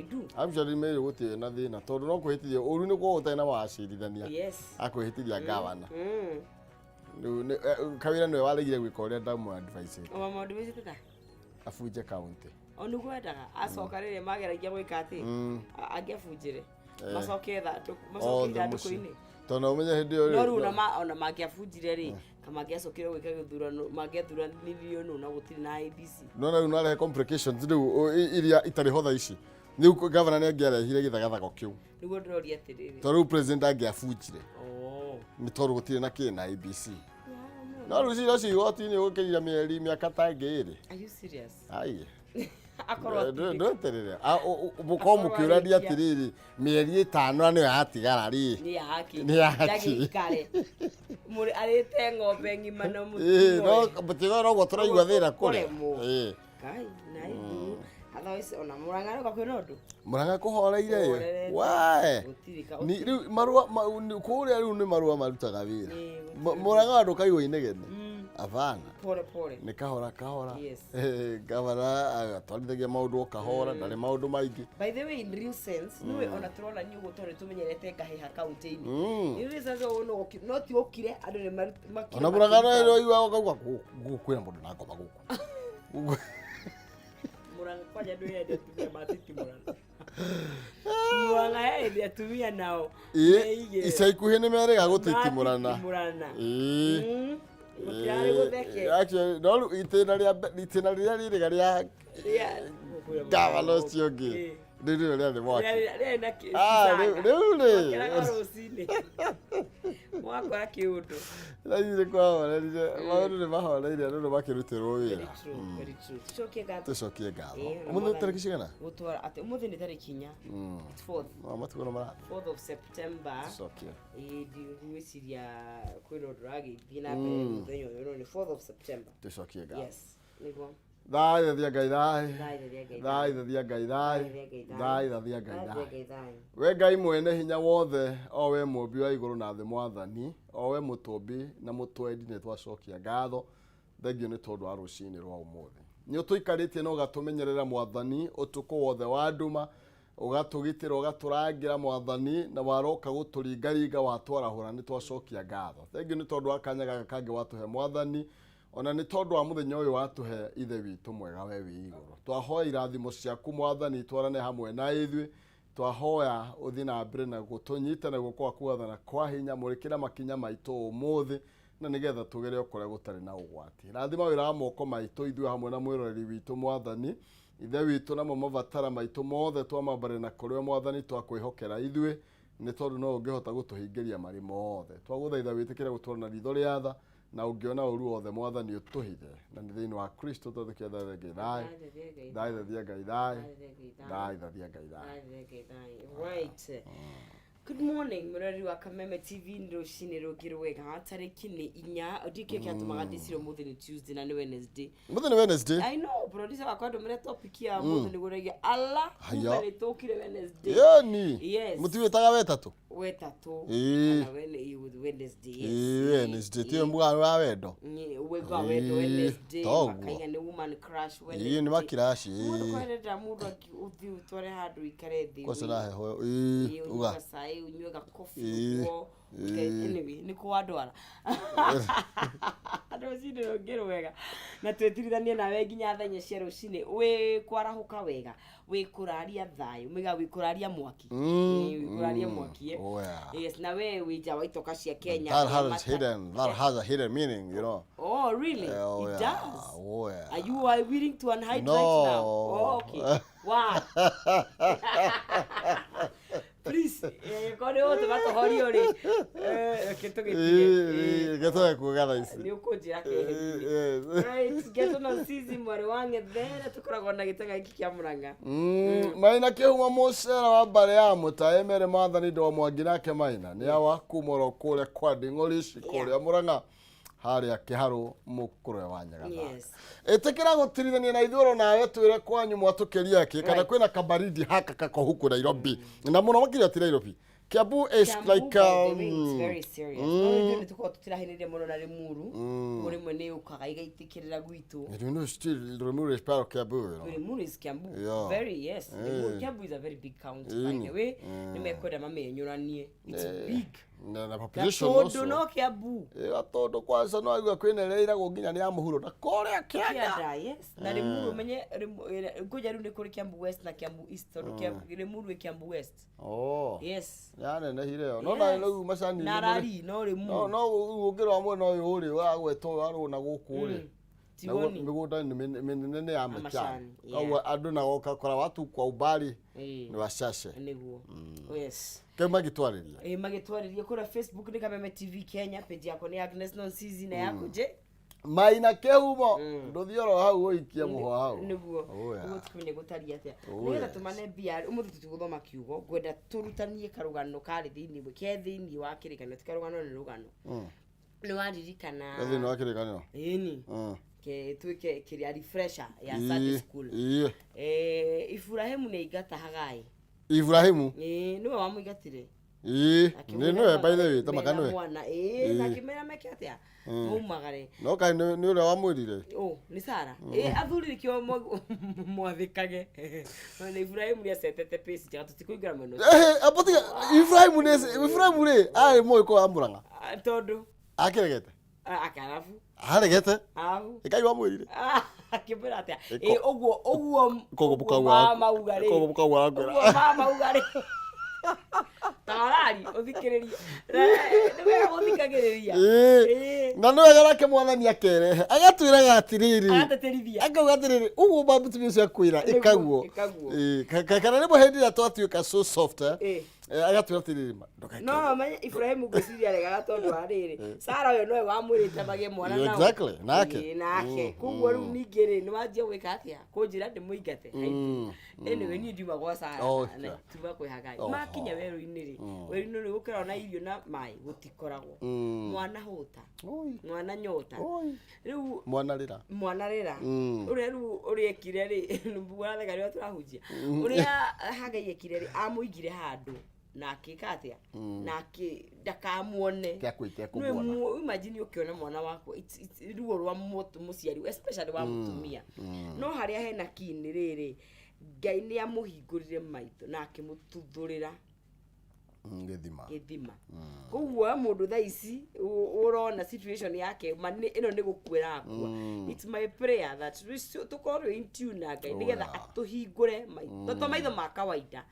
they do. Actually Mary gũtirĩ na thĩna tondũ no kwĩhĩtithia ũru nĩ kwa ũtarĩ na wacirithania. Akwĩhĩtithia gavana. Rĩu Kawĩra nĩwe waregire gwĩka ũrĩa ndamũ advice. O maũndũ mecĩte ta Abunje county. O nĩguo endaga acoka rĩrĩa mageragia gwĩka atĩ angĩabunjire macoke thandũkũ macoke Othe mũciĩ. ithandũkũ-inĩ. Tondũ ũmenye hĩndĩ ĩyo No rĩu ona mangĩabunjire rĩ, ka mangĩacokire gwĩka gĩthurano, mangĩathuranirio nũ na gũtirĩ na IEBC? Nona rĩu narehe complications rĩu iria itarĩ ho thaa ici. Rĩu gavana nĩ angĩarehire gĩthagathago kĩu. Nĩguo ndĩroria atĩrĩrĩ. Tondũ rĩu president angĩabunjire. Oh. Nĩ tondũ gũtirĩ na kĩ na IEBC. No rĩu cira ũcio igoti-inĩ ũgũkĩria mĩeri mĩaka ta ĩngĩ ĩrĩ. Are you serious? Ai. Akorwo Ndweterere. Mũkorwo mũkĩũrania atĩrĩrĩ, mĩeri 5 na nĩyo yatigara rĩ. Nĩ ya haki. Nĩ ya haki. Ndagĩikare. Mũrĩ arĩte ng'ombe ng'ima na Ĩĩ, mũtigoe. no mũtigoe noguo tũraigua thĩna kũrĩa. Kũremwo. Ĩĩ. Kai, na ithu. Otherwise ona Murang'a rĩ kwĩna ũndũ. Murang'a kũhoreire ĩ. Kũhorerete. Wae. Gũtirĩ ka. Ni rĩu marũa kũrĩa rĩu nĩ marũa marutaga wĩra. Ĩĩ, Murang'a andũ kaigua inegene. Abana. Pole pole. Nĩ kahora kahora. Yes. Gavana atwarithagia maũndũ o kahora, ndarĩ maũndũ maingĩ. By the way, in real sense, niwe ona tũrona nĩ ũguo tondũ tũmenyerete ngahĩha kaunti-inĩ. In real sense, ũguo no no ti ũkire andũ nĩ makire Ona Murang'a makĩruta. no ĩroigua ũkauga gũkũ kwĩna mũndũ na ngoma gũkũ. Gũkũ. Murang'a kwanja andũ ende atumia matitimũrana. Murang'a ende atumia nao. Ĩĩ, meigĩre. ica ikuhĩ nĩ merĩga gũtitimũrana. Matitimũrana. Ĩĩ. Gũtirarĩ gũtheke. Actually, no rĩu itĩna rĩa itĩna rĩrĩa rĩrĩga rĩa gavana ũcio ũngĩ rĩu nĩrĩo rĩarĩ mwaki. Rĩarĩ na Ah, kĩcanga. rĩu rĩ. Mwakĩraga rũcinĩ. Mwakora kĩũndũ. Thaa ici nĩ kwahoreire, maũndũ nĩ mahoreire, andũ nĩ makĩrutĩrwo Very wĩra. true, very true. Tucokie ngatho. Tũcokie ngatho. Ĩĩ, Ũmũthĩ Mwathani. tarĩki cigana? Gũtwara atĩ ũmũthĩ nĩ tarĩki 4. It's fourth. No, matukũ nĩ marathiĩ. 4th of September. Tũcokie. Ĩĩ, ndigwĩciria kwĩna ũndũ ũragĩthiĩ na mbere mũthenya ũyũ, no nĩ 4th of September. Tũcokie ngatho. Yes, nĩguo. Thai thathia Ngai thai. Thai thathia Ngai Thai thathia Ngai thai. Thai thathia Ngai thai. Thai thathia Ngai Thai thai. thathia Ngai thai. We Ngai mwene hinya wothe, o we mũmbi wa igũrũ na thĩ mwathani, o we mũtũmbi na mũtwendi nĩ twacokia ngatho thengio nĩ tondũ wa rũcinĩ rwa ũmũthĩ. Nĩ ũtũikarĩtie na ũgatũmenyerera mwathani ũtukũ wothe wa nduma, ũgatũgitĩra ũgatũrangĩra mwathani, na waroka gũtũringaringa watwarahũra nĩ twacokia ngatho. Thengio nĩ tondũ wa kanya gaka kangĩ watũhe mwathani, ona nĩ tondũ wa mũthenya ũyũ watũhe ithe witũ mwega we wĩ igũrũ. Twahoya irathimo ciaku mwathani itwarane hamwe na ithuĩ, twahoya ũthiĩ na mbere na gũtũnyita na guoko gwaku gwathana kwa hinya, mũrĩkĩra makinya maitũ ũmũthĩ, na nĩgetha tũgere o kũrĩa gũtarĩ na ũgwati. Rathima wĩra wa moko maitũ ithuĩ hamwe na mwĩroreri witũ mwathani, ithe witũ, namo mabatara maitũ mothe twamambare na kũrĩ we mwathani, twakwĩhokera ithuĩ nĩ tondũ no ũngĩhota gũtũhingĩria marĩ mothe. Twagũthaitha wĩtĩkĩre gũtwara na ritho rĩa tha, na ũngĩona ũru wothe mwathani ũtũhithe, na nĩ thĩinĩ wa Kristo twathikia tha Ngai thai. Thai thathia Ngai Thai thathia Ngai thai. Thai thathia Ngai thai. Right. Good morning, mũrori wa Kameme TV, nĩ rũcinĩ rũngĩ rwega, tarĩki nĩ 4. Ndikĩ kĩatũmaga ndĩcire ũmũthĩ nĩ Tuesday na nĩ Wednesday. Mũthĩ nĩ Wednesday. I know, producer wakwa ndũmĩre topic ya ũmũthĩ nĩguo ndaiga ala Haya. kumbe nĩ tũkire Wednesday. Yeni. Yes. Mũtiwĩtaga wetatũ? Wetatũ. Ĩĩ. Kana Wednesday, yes. Ĩĩ, Wednesday tiwe mũgano wa wendo. Wega wendo Ĩĩ, Wednesday. toguo. Makaiga nĩ woman crush Wednesday. Ĩĩ, nĩ makiraci. Mũndũ kwerenda mũndũ ũthiĩ ũtware handũ ikare thĩ. Kwaca na heho. Ĩĩ, Ĩĩ, ũnyue uga. gacai, ũnyue gakobi Ĩĩ, ũguo. ĩĩ. Anyway, nĩ kũ wandwara rũcinĩ rũngĩ rwega, na twĩtirithanie nawe nginya thaa 4 cia rũcinĩ. Wĩ kwarahũka wega, wĩ kũraria thayũ mĩga, wĩ kũraria mwaki. Ĩĩ, wĩ kũraria mwaki, eh. Oh, yeah. Yes, na we wĩ nja wa itoka cia Kenya. That has hidden, that has a hidden meaning, you know. Oh, really? Oh, It yeah. does? Oh, yeah. Are you willing to unhide No. right now? Oh, okay. Why? Please, korwo nĩ ũgũtũma tũhorio rĩ, reke tũgĩtige. Ĩĩ, gĩtoe kuuga thaa ici. Nĩ ũkũnjĩra keheri. Yes. Right, Geto na Sisi mwarĩ wa Ng'ethere, tũkoragwo na gĩtega gĩkĩ kĩa Mũrang'a. Maina kĩhuma mũcera wa mbarĩ ya mũtae mere mwathani ndo mwangi nake Maina nĩ awa kuma oro kũrĩa kwa Nding'orici kũrĩa Mũrang'a harĩa kĩharũ mũkũrwe wa Nyagathanga. Ĩtĩkĩra gũtirithania na ithuĩ oro nawe twĩre kwanyu mwatũkĩria kĩ kana kwĩna kabaridi haka kako huku Nairobi na mũno makĩria ti Nairobi. Kiambu is Kiambu, like by the way, it's um, very serious. No ithuĩ nĩ tũkoragwo tũtirahanĩria mũno na Limuru. Koguo rĩmwe nĩ yũkaga igaitĩkĩrĩra gwitũ. You know, still Limuru is part of Kiambu, you know. Limuru is Kiambu. Yeah. Very, yes. Limuru, Kiambu is a very big county, by the way. Nĩ mekwenda mamĩenyũranie. It's big. Na population Gatũndũ also. no Kiambu. Gatũndũ kwanza no aigua kwĩna ĩrĩa ĩragwo nginya nĩ ya mũhuro na kũrĩa kĩanda. Kĩanda, yes. Na Limuru ũmenye ngũja rĩu nĩ kũrĩ Kiambu West na Kiambu East tondũ Limuru ĩ Kiambu West. Oh. Yes. Yanenehire ĩyo. No na Yes. rĩu macani Na nĩ mũrĩ- rari no No Limuru. no rĩu ũngĩrora mwena ũyũ rĩ ũragwetwo warũna gũkũ rĩ. Naguo Tigoni. mĩgũnda nĩ mĩnene nĩ ya macani. Macani, yeah. Koguo andũ nao ũgakora watu kwa umbali Ĩĩ. nĩ wachache. Nĩguo. Yes. Kĩu magĩtwarĩria. Ĩ magĩtwarĩria kũrĩa Facebook nĩ Kameme TV Kenya, page yakwa nĩ Agnes Nonsizi na yaku je? Maina kĩhumo ndũthiĩ oro hau ũikie mũhwa hau. Nĩguo. Oh, yeah. Nĩguo tũkĩmenye gũtariĩ atĩa. Oh, Nĩgetha yes. tũmane mbia ũmũthĩ tũtigũthoma kiugo, ngwenda tũrutanie karũgano karĩ thĩinĩ ke thĩinĩ wa kĩrĩkanĩro, ti karũgano nĩ rũgano. Nĩ waririkana. Ke thĩinĩ wa kĩrĩkanĩro. Ĩni. Ke tuĩke kĩrĩa refresher ya Sunday school. Ĩĩ. Eh, Iburahĩmu nĩ aingata Hagai. Ibrahimu. Ĩĩ, nĩwe wamũingatire. Ĩĩ. Akĩmwĩra Nĩ nĩwe by the way mena tamaka nĩwe. mwana ĩĩ, na akĩmera meke atĩa? Maumagare. No kaĩ nĩ ũrĩa wamwĩrire. Oh, nĩ Sara. Ĩĩ, athuri nĩkĩo mwathĩkage. Na Iburahĩmu nĩ acetete pace njega tũtikũingĩra mwena ũcio. Eh, apotiga Ibrahimu nĩ Ibrahimu rĩ arĩ mũĩ kwa Murang'a. Ah, tondũ Akĩregete. akarabu Aregete. arabu Ĩkai wamwĩrire. akĩmwĩra atĩa? Ĩko- Ĩĩ, ũguo ũguo Koguo ũguo mũkauga mama uga rĩ. Koguo mũkauga akwĩra. Ũguo mama uga rĩ. Tabarari ũthikĩrĩrie. Nĩ wega gũthikagĩrĩria. Ĩĩ. Ĩĩ. Na nĩ wega nake mwathani akerehe. Agatwĩraga atĩrĩrĩ. Agatĩtĩrithia. Akauga atĩrĩrĩ, ũguo ma mũtumia ũcio akwĩra ĩkaguo. Ĩkaguo. Ĩĩ, kana rĩmwe hĩndĩ ĩrĩa twatuĩka so soft eh, Ĩĩ. agatwĩra atĩrĩrĩ, ma, ndũgeke No menye Ibrahimu ngwĩciria aregaga tondũ wa rĩrĩ Sara ũyũ nowe wamwĩrĩte magĩe mwana Yeah, nao. exactly, nake. Ĩĩ, nake koguo rĩu ningĩ rĩ nĩ wanjia gwĩka atĩa kũnjĩra ndĩmũingate anyway niĩ ndiuma gwa Sara Okay. na tuma kwĩ Hagai Oho. makinya werũ-inĩ rĩ werũ-inĩ rĩ gũkoragwo na irio na maĩ gũtikoragwo mwana hũta Oi. mwana nyota Oi. rĩu Mwana rĩra. mwana rĩra Mm. ũrĩa rĩu ũrĩa ekire rĩ ũratheka rĩrĩa tũrahunjia ũrĩa Hagai ekire rĩ amũigire handũ na akĩka atĩa na akĩ ndakamuone Kĩa kwĩte Nĩwe kũmuona. Imagine ũkĩona mwana waku ruo rwa mũciari especially wa mũtumia no harĩa hena kini rĩrĩ Ngai nĩ amũhingũrire maitho na akĩmũtuthũrĩra Gĩthima. gĩthima koguo mũndũ thaa ici ũrona situation yake ma ĩno nĩ gũkuĩra akua. It's my prayer that tũkorwo twĩ in tune na Ngai nĩgetha atũhingũre maitho to maitho ma kawaida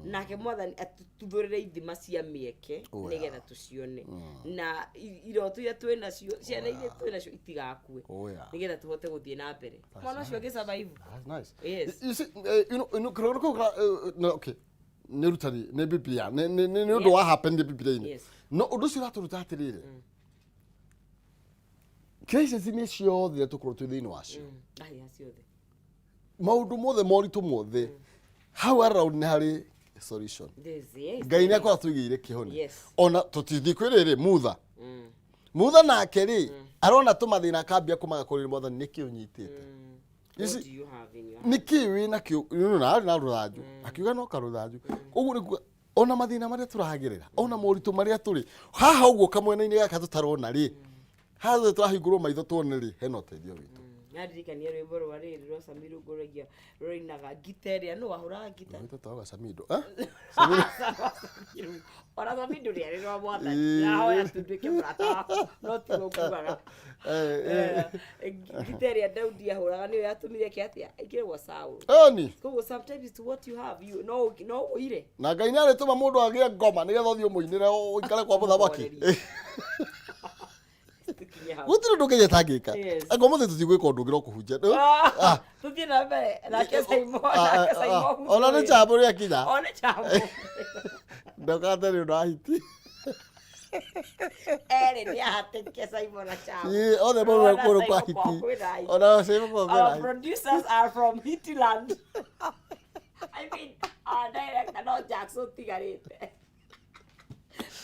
nake mwathani atũtuthũrĩre ithima cia mĩeke Oh, yeah. nĩgetha tũcione na iroto iria twĩ nacio ciana iria twĩ nacio itigakue Oh, yeah. nĩgetha tũhote gũthiĩ na mbere mwana ũcio agĩ-survive. That's nice. Yes. You see, you know, kĩroko kĩu no, okay. Nĩ ũrutani, nĩ Biblia, nĩ ũndũ wa happen nĩ Biblia-inĩ. Yes. No ũndũ ũcio ũratũruta atĩrĩrĩ. Crisis nĩ ciothe iria tũkorwo twĩ thĩinĩ wacio. Aya ciothe. Maũndũ mothe, moritũ mothe, hau around nĩ harĩ solution. There's, yes. Ngai nĩ akorwo atũigĩire kĩhonia. Yes. Ona tũtithiĩ kwĩ rĩrĩ mutha. Mutha nake rĩ, arona tũmathĩna akambia kũmaga kũrĩ mwathani nĩkĩ ũnyitĩte. You What see, do you have in your nĩ kĩ wĩ nakĩo na arĩ na rũthanju akiuga no karũthanju ũguo nĩ kuga ona mathĩna marĩa tũragerera ona moritũ marĩa tũrĩ haha ũguo kamwena-inĩ gaka tũtarona rĩ haha thutha tũrahingũrwo maitho tuone rĩ hena ũteithio witũ. Nyaririkania rwĩmbo rwa rĩrĩ rwa Sami Rũngũragia rũrainaga ngita ĩrĩa nũ wahũraga ngita. Rwĩtwo twaga Samido eh? Ona Samido rĩarĩ rwa mwathani ndahoya tu nduĩke mũrata waku no tiguo ngugaga. Eh, eh. Ngita ĩrĩa Daudi ahũraga nĩyo yatũmire eke atĩa aikĩre gwa Saul. Ĩni Koguo sometimes it's what you have you no no ũire. Na Ngai nĩ arĩtũma mũndũ agĩe ngoma nĩgetha ũthiĩ ũmũinĩre ũikare kwa mũthamaki. Ũmũhorerie. Tũkinye hau. Gũtirĩ ũndũ Ngai atangĩka. Yes. Anga ũmũthĩ tũtigwĩka ũndũ ũngĩ no kũhunjia. Ah, tũthiĩ na mbere nake Simon nake Simon Ona nĩ chambo rĩakinya. Ona chambo. Ndũkate nĩ ũndũ wa hiti. Erĩ nĩ ahatĩke Simon na chambo. Ĩĩ, othe mauma Ona kũndũ kwa Simon kwa hiti. kwĩna hiti. Ona Simon kwa kwĩna Our hiti. producers are from Hitiland. I mean, our director no Jackson tigarĩte.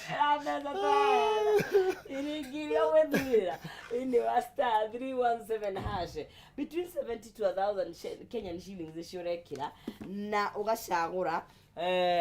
Na mbeca tũraheana ciringi iria ũgwĩthurĩra thĩinĩ wa star 317 hash between 70 to 1000 Kenyan shillings icio ũrekĩra na ũgacagũra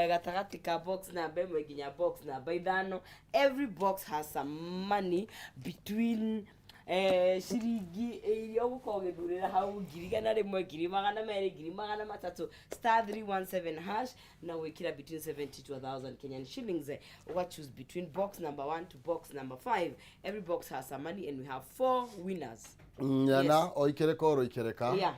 gatagatĩ ka box namba ĩmwe nginya box namba ithano. Every box has some money between ciringi iria ũgũkorwo ũgĩthurĩra hau, 100,000, 200,000, 300,000. Star 317 hash na gwĩkĩra between 70 to 1000 Kenyan shillings, uga choose between box number 1 to box number 5. Every box has some money and we have four winners. Nyana o ikereka oro ikereka. Yeah.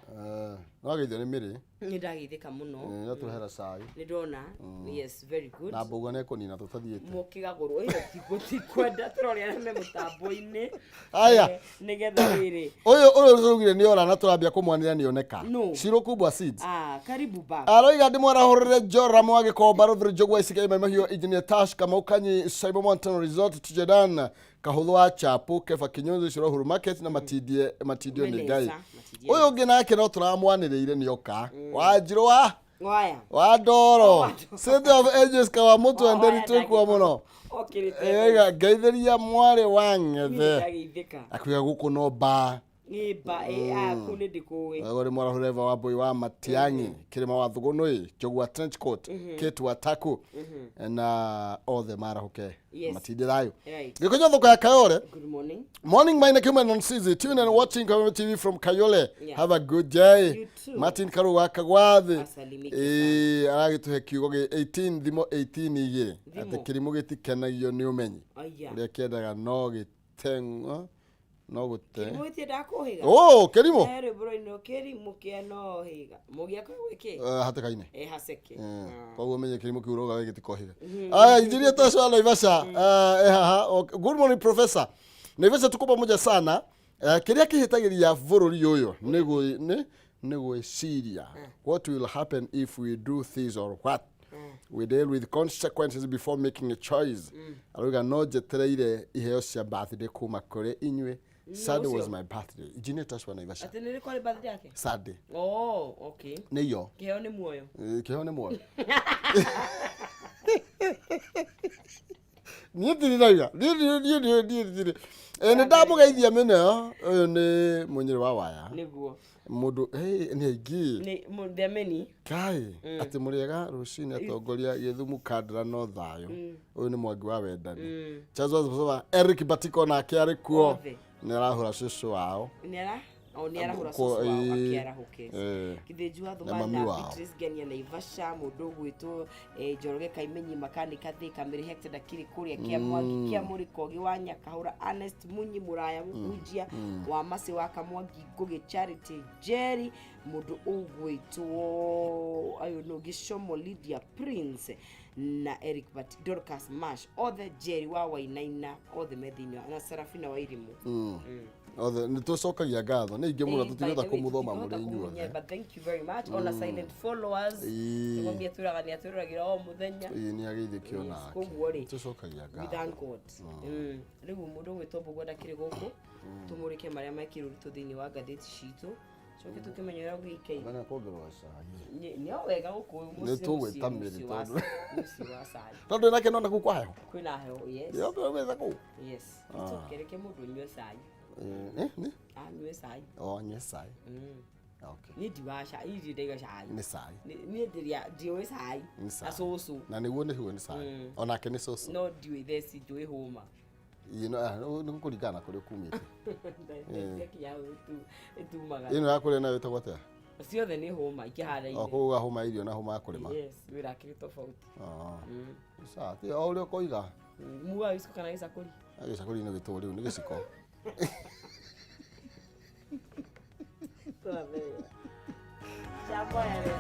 No ageithio nĩ mĩrĩ. Nĩ ndageithĩka mũno. Nĩ atũrehera cai. Nĩ ndona, yes, very good. Na mbũgua nĩ ekũnina tũtathiĩte. Mũkĩgagũrwo ĩyo tikwenda tũroria arĩa me mũtambo-inĩ. Aya. Nĩgetha rĩrĩ. Ũyũ tũraugire nĩ ora na tũrambia kũmwanĩra nĩ oneka. No. Shiro Kubwa Seeds. Ah, karibu back. Aroiga ndĩmwarahũrĩre Joram wa Gĩkomba Rũthũrĩ Njũgũa Icika Imai Mahiũ Engineer Tash Kamau Kanyi Simon Mountain Resort Tijedan Kahũthũ wa Chapu Kefa Kinyonzo Ciro Huru Market na matindie matindio nĩ Ngai. Menesa, matindie. Ũyũ ũngĩ nake no tũramwanĩrĩire nĩ oka Wanjirũ wa Waya. wa Ndoro City of Angels Kawa Mũtwenderi twĩkuo mũno. Okĩrĩte. Ega ngeithĩria mwarĩ wa ng'ethe. Ndageithĩka. Akuiga gũkũ no mbaa. Ĩmba kũu nĩ ndĩkũĩ. Ũyũ nĩ mwarahũreva wa Mbui wa Matiang'i Kĩrĩma wa Thũgũnũĩ Njũgũa Trench Coat Kate wa Taku na othe marahũke. Yes. Matinde thayũ. Right. Gĩkũnyo thoko ya Kayole. Good morning. Morning, my Nakuman on CZ. Tune and watching Kameme TV from Kayole. Yeah. Have a good day. You too. Martin Karuwa Kagwathi. Asalimike. Aragĩtũhe kiugo gĩ 18 thimo 18 igĩrĩ. Thimo. Atĩ kĩrimũ gĩtikenagio nĩ ũmenyi. Aya. Ũrĩa kĩendaga no gĩteng'o no gũte. Mũgĩtie ndakũhĩga. Oh, kĩrimũ. He rwĩmbo rũinwo kĩrimũ kĩa no hĩga. Mũgĩakwa gwĩkĩ? Hatĩka-inĩ. Eh, haceke. Koguo menye kĩrimũ kĩu ũroga we gĩtikohĩge. Aya, injinia Tasha wa Naivasha, haha. Okay. Good morning professor. Naivasha tuko pamoja sana. Kĩrĩa kĩhĩtagĩria bũrũri ũyũ nĩ nĩ gwĩciria what will happen if we do this or what. We deal with consequences before making a choice. Arauga no njetereire iheo cia birthday kuma kũrĩ inyuĩ. Sunday was ũcio. my birthday. Engineer Tasha wa Naivasha. Atĩ nĩ rĩ kwarĩ birthday yake? Sunday. Oh, okay. Nĩ iyo. Kĩheo nĩ muoyo. Kĩheo nĩ muoyo. Niĩ ndirĩ ndauga niĩ niĩ niĩ niĩ niĩ ndirĩ. Nĩ ndamũgeithia mũno. Ũyũ nĩ mũnyĩrĩ wa waya. Nĩguo. Mũndũ nĩ aingĩ. Nĩ there are many. Kai atĩ mũrĩega rũcinĩ atongoria Gĩthumu Kandara no thayũ. Ũyũ nĩ Mwangi wa Wendani. Charles Wasaba Eric Batiko nake arĩ kuo. Othe. Nĩ arahũra cũcũ wao. Nĩ ara o nĩ arahũra Ko- cũcũ wao akĩarahũke. Gĩthĩnju wa Na Thũmani mami na wao. Beatrice Ngenia Naivasha mũndũ ũgwĩtwo Njoroge Kaimenyi Makanika Thika Mĩrĩ Hector Ndakĩrĩ kũrĩa kĩa Mwangi kĩa Mũrĩkogi wa Nyakahũra Ernest Munyi Mũraya Mũhunjia wa Macĩ wa Kamwangi Ngũgĩ Charity Jerry mũndũ ũgwĩtwo ayũ nũ Gĩcomo Lydia Prince na Eric Bat Dorcas Mash othe Jerry wa Wainaina othe me thĩinĩ na Serafina wa Irimũ. Othe nĩ tũcokagia ngatho nĩ ingĩ mũno By tũtingĩhota the way, kũmũthoma tũtingĩhota mũrĩ inyuothe. kũmũnya, but thank you very much ona silent followers. Nĩguo twĩraga nĩ atwĩroragĩra o mũthenya. Ĩĩ nĩ ageithĩkio Yes, nake. koguo rĩ, Tũcokagia we ngatho. thank God. Rĩu mũndũ ũgwĩtwo Mbũgua ndakĩrĩ gũkũ tũmũrĩke marĩa mekĩrwo ũritũ thĩinĩ wa ngathĩti citũ coke tũkĩmenye ũrĩa gũgĩikaire. Bana kuongerwo cai. Nĩ o wega gũkũ Nĩ tũgwĩta mĩrĩ tondũ- mũciĩ wa cai. Tondũ nake nona kũu kwa heho. Kwĩna heho, yes. Yo wetha kũu. Yes. Nĩtũkereke mũndũ ũnyue cai. Nĩ Anyue cai. o anyue cai. Okay. Niĩ ndiugaga cai, niĩ ndirĩ ndaiga cai. Nĩ cai. Niĩ ndĩrĩa ndiũĩ cai Nĩ na cai. cũcũ. Na nĩguo nĩguo nĩ cai. Onake nĩ cũcũ. No ndiũĩ theci njũĩ hũma. Ĩĩ no nĩ gũkũringana na kũrĩa kumĩte. Kinya ĩtumaga. Ĩno ya kũrĩa nayo ĩtagwo atĩa? Ciothe nĩ hũma ikĩhanaine. O kũu hũma irio na hũma ya kũrĩma. Yes, wĩra akĩrĩ tofauti. Sawa, ti o ũrĩa ũkoiga. Mugaga gĩciko kana gĩcakũri? Gĩcakũri nĩ gĩtũ rĩu nĩ gĩciko. Tũrathera. Chamoerera.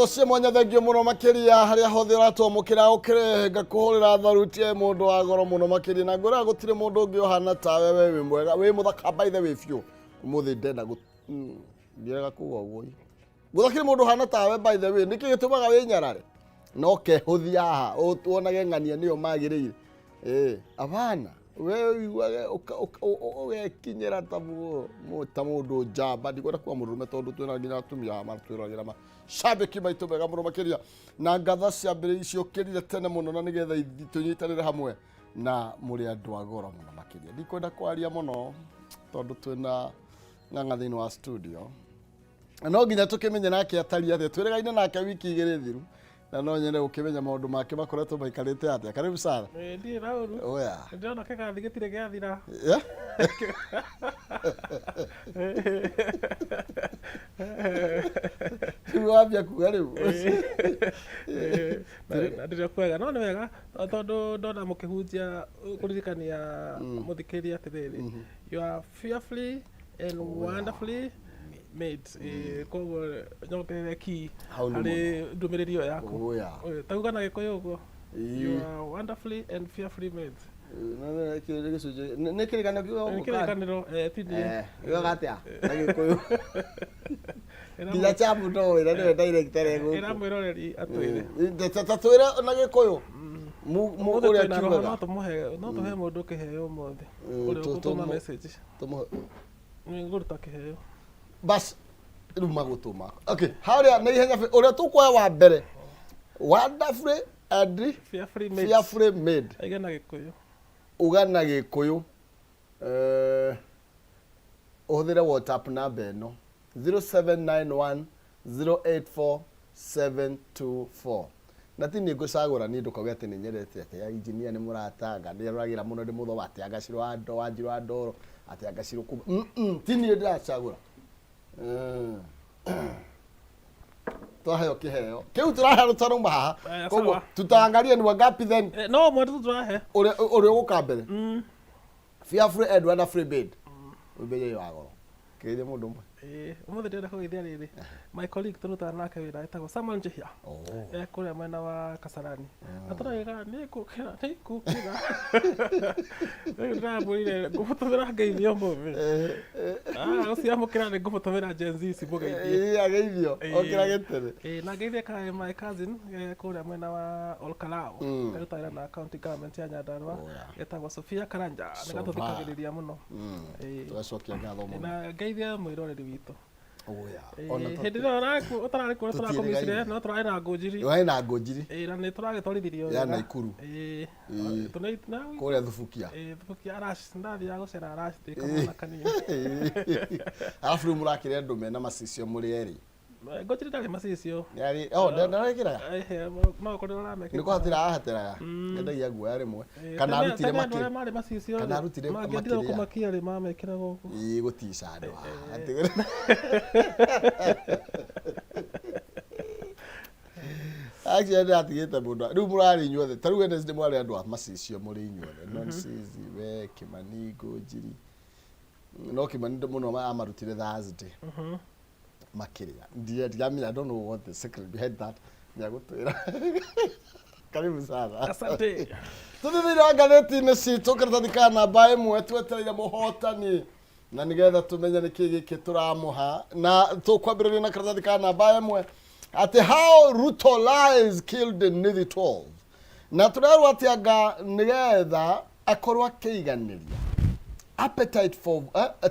Ngatho cia mwanya, thengio mũno makĩria harĩa hothe ũratwamũkĩra, ũkĩrehe ngakũhũrĩra tharuti e mũndũ wa goro mũno makĩria, na ngwĩraga gũtirĩ mũndũ ũngĩ ũhana tawe. We wĩ mwega, wĩ mũthaka, by the way biũ. Ũmũthĩ ndenda ndiendaga kuga ũguo, gũthakĩrĩ mũndũ ũhana tawe. By the way, nĩkĩ gĩtũmaga wĩnyarare no kehũthia haha wonage ng'ania nĩyo magĩrĩire? Ĩ abana, we ũiguage ũgekinyĩra ta mũndũ njamba. Ndikwenda kuga mũndũrũme tondũ twĩna nginya atumia haha matwĩroragĩra, macambĩki maitũ mega mũno makĩria, na ngatha ciambĩrĩi ciũkĩrire tene mũno na nĩgetha tũnyitanĩre hamwe na mũrĩ andũ a goro mũno makĩria. Ndikwenda kwaria mũno tondũ twĩna ng'ang'a thĩinĩ wa studio, no nginya tũkĩmenye nake atariĩ atĩa. Twĩrĩgaine nake wiki 2 thiru, na no nyende gũkĩmenya maũndũ make makoretwo maikarĩte atĩa. Karibu sana. Ĩĩ, ndirĩ na ũru. Oya. Ndĩrona kĩgathi gĩtirĩ gĩathira. Yeah? Rĩu wambia kuga rĩu. Na ndĩrĩ kwega, no nĩ wega tondũ ndona mũkĩhunjia kũririkania mũthikĩrĩria atĩrĩrĩ, you are fearfully and wonderfully made. Ĩĩ, koguo nyongerere ki Hau nĩ harĩ ndũmĩrĩri ĩyo yaku. Oya. Ĩĩ, tauga na Gĩkũyũ ũguo, Ĩĩ. you are wonderfully and fearfully made. Nĩ kĩrĩkanĩro kiuga Nĩ ũguo? kĩrĩkanĩro, ti niĩ. Yugaga atĩa na Gĩkũyũ? Ĩra Nginya chabu no wĩra nĩwe director ĩra gũkũ. Mwĩroreri atwĩre. Ta twĩre na Gĩkũyũ Ũmũthĩ ũrĩa twĩna roho, kiugaga. no tũhe mũndũ kĩheo ũmũthĩ ũrĩa ũgũtũma message. Nĩ ngũruta kĩheo. Bas, rĩu magũtũma, okay, harĩa na ihenya biũ. Ũrĩa tũkuoya wa mbere, wonderfully and fearfully made. Fearfully made. Aige na Gĩkũyũ. Uga na Gĩkũyũ, ũhũthĩre WhatsApp namba ĩno, 0791 084 724, na ti niĩ ngũcagũra. Niĩ ndũkauge atĩ nĩ nyendete atĩ ya engineer nĩ mũratanga nĩ aroragĩra mũno ndĩ mũthoma atĩ angacirwo wa ndo wanjirwo wa ndoro atĩ angacirwo kuma. Ti niĩ ndĩracagũra. Twaheo kĩheo kĩu tũraheo tũtarauma haha. Aya, Koguo sawa. tutaangalia ni wangapi then. No ũmwe tu tũrahe. Ũrĩa ũgũka mbere, fearfully and wonderfully made, ũmbeje wa goro kĩgeithie mũndũ ũmwe. Ĩĩ, ũmũthĩ ndĩrenda kũgeithia rĩrĩ my colleague tũrutaga nake wĩra, etagwo Samuel Njihia. E kũrĩa mwena wa Kasarani. Atũragĩra nĩ ngũkĩra, nĩ ngũkĩra. Rĩu ndĩramwĩrire ngũmũtũmĩra ngeithio ũmũthĩ. Ah, gũciamũkĩra nĩ ngũmũtũmĩra Gen Z cimũgeithie. Ĩĩ, ageithio. Okĩra gĩtene. Ĩĩ, na ngeithie kaĩ my cousin kũrĩa mwena wa Olkalou, karutaga wĩra na county government ya Nyandarua, etagwo Sofia Karanja, nĩ Sofa. gatũthikagĩrĩria mũno. Ĩĩ. Tũgacokia ngatho mũno. Na ngeithie mwĩroreri witũ. Oya. Ĩĩ, Ona hĩndĩ ĩrĩa ũtararĩ kuo tũrakũmicire, Tũtiĩrĩgaine. no tũrarĩ na ngũnjiri. Warĩ na ngũnjiri. Ĩĩ, na nĩ tũragĩtwarithirio Ya wega. Naikuru. Ĩĩ. Ĩĩ. Kũrĩa Thubukia. Ĩĩ, Thubukia Arash, ndathiaga gũcera Arash ndĩ kamwana kanini. Arabu rĩu mũrakĩrĩa andũ mena macicio mũrĩ erĩ. Ngũnjiri ndarĩ macicio. Nĩarĩ, oh, ndarekĩraga. Ehe, no ũkorwo ũramekĩra. Nĩ kũhatĩra ahatĩraga endagia guoya rĩmwe Ĩĩ, kana arutire tene andũ makĩ arĩa marĩ macicio kana arutire mangĩendire makĩria. kũmakia rĩ, mamekĩraga ũguo. Ĩĩ, gũtica andũ haha. Actually ndĩratigĩte mũndũ rĩu mũrarĩ inyuothe, ta rĩu Wednesday mwarĩ andũ a macicio mũrĩ inyuothe, Nonsizi, we Kĩmani, Ngũnjiri, no Kĩmani mũno amarutire Thursday makĩrĩa. Ndiramenya, I don't know what the secret behind that, nĩagũtwĩra. Karibu sana. Asante. Tũthiĩ thĩinĩ wa ngathĩti-inĩ citũ, karatathi ka namba 1, twetereire mũhotani na nĩgetha tũmenye nĩkĩ gĩkĩ tũramũha, na tũkwambĩrĩria na karatathi ka namba 1 atĩ "How Ruto lies killed Nithi 12", na tũrerwo atĩ anga nĩgetha akorwo akĩiganĩria appetite for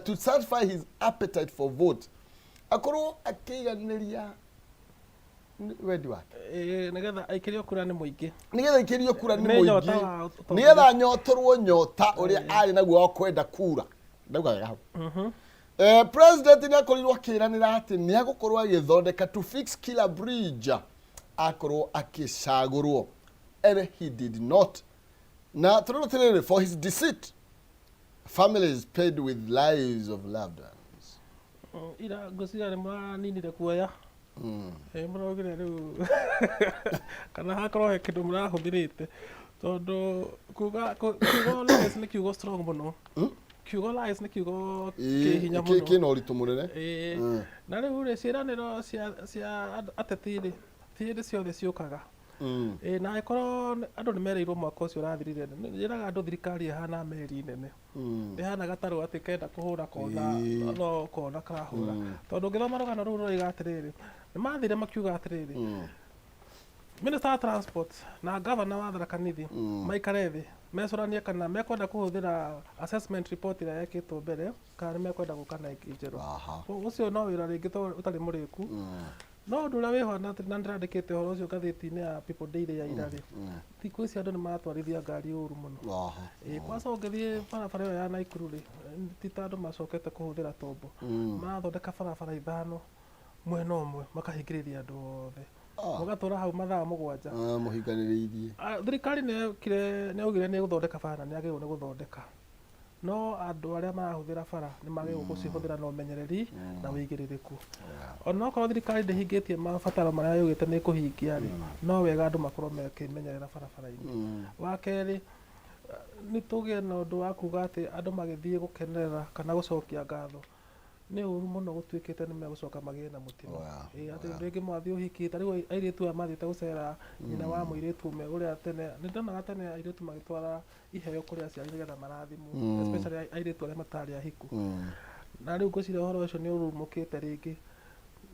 to satisfy his appetite for vote, akorwo akĩiganĩria wendi wake. Ĩĩ, nĩgetha aikĩrio kura nĩ mũingĩ. Nĩgetha ikĩrio kura nĩ Nĩ nyota mũingĩ. wa ũtongoria. Nĩgetha anyotorwo nyota ũrĩa arĩ naguo wa kwenda kura. Ndauga wega hau? President nĩ akorirwo akĩranĩra atĩ nĩ agũkorwo agĩthondeka, to fix killer bridge, akorwo akĩcagũrwo, and he did not. Na tũrĩrwo atĩrĩrĩ, for his deceit, families paid with lives of loved ones. Ira ngwĩciria nĩ mũraninire kuoya. Ĩ, mũraugire rĩu kana hakorwo he kĩndũ mũrahũthĩrĩte, tondũ kuga kiugo lies nĩ kiugo strong mũno. Kiugo lies nĩ kiugo kĩ hinya mũno. Kĩna ũritũ mũnene. Ĩĩ. Na rĩu rĩ, ciĩranĩro cia ateti rĩ, Ti hĩndĩ ciothe ciũkaga. Ĩ, na angĩkorwo andũ nĩ merĩirwo mwaka ũcio ũrathirire, njĩraga andũ thirikari ĩhana meri nene, ĩhana gatarũ atĩ kenda kũhũra kona no kona karahũra. Tondũ ũngĩthoma rũgano rũu rũroiga atĩrĩrĩ, nĩ mathire makiuga atĩrĩrĩ, Minister wa Transport na Governor wa Tharaka Nithi maikare thĩ mecũranie kana mekwenda kũhũthĩra assessment report ĩrĩa yekĩtwo mbere kana nĩ mekwenda gũka na ĩngĩ njerũ. Ũcio no wĩra rĩngĩ to ũtarĩ mũrĩku. No ũndũ ũrĩa wĩho na nĩndĩrandĩkĩte ũhoro ũcio ngathĩti-inĩ ya People Daily ya ira rĩ, thikũ ici andũ nĩ maratwarithia ngari ũru mũno. Ĩ, kwanza ũngĩthiĩ barabara ĩyo ya Naikuru rĩ, ti ta andũ macokete kũhũthĩra tombo. Marathondeka barabara ithano mwena ũmwe makahingĩrĩria andũ othe. Mũgatũra hau mathaa 7. Ah, mũhinganĩrĩirie. Ah, thirikari nĩ yaugire nĩ ĩgũthondeka bara na nĩ yagĩrĩirwo nĩ gũthondeka. No andũ arĩa marahũthĩra bara nĩ magĩrĩirwo gũcihũthĩra na ũmenyereri na ũigĩrĩrĩku. Ona okorwo thirikari ndĩhingĩtie mabataro marĩa yugĩte nĩ ĩkũhingia rĩ, no wega andũ makorwo makĩmenyerera barabara-inĩ. Wa kerĩ, nĩ tũgĩe na ũndũ wa kuga atĩ andũ magĩthiĩ gũkenerera kana gũcokia ngatho, nĩ ũru mũno gũtuĩkĩte nĩ megũcoka magĩe na mũtino. Ĩ, atĩ rĩngĩ mwathiĩ ũhiki, ta rĩu airĩtu aya mathiĩte gũcera nyina wa mũirĩtu ũmwe ũrĩa tene, nĩ ndonaga tene airĩtu magĩtwara iheo kũrĩ aciari nĩgetha marathimwo, especially airĩtu arĩa matarĩ ahiku. Na rĩu ngwĩciria ũhoro ũcio nĩ ũrumũkĩte rĩngĩ.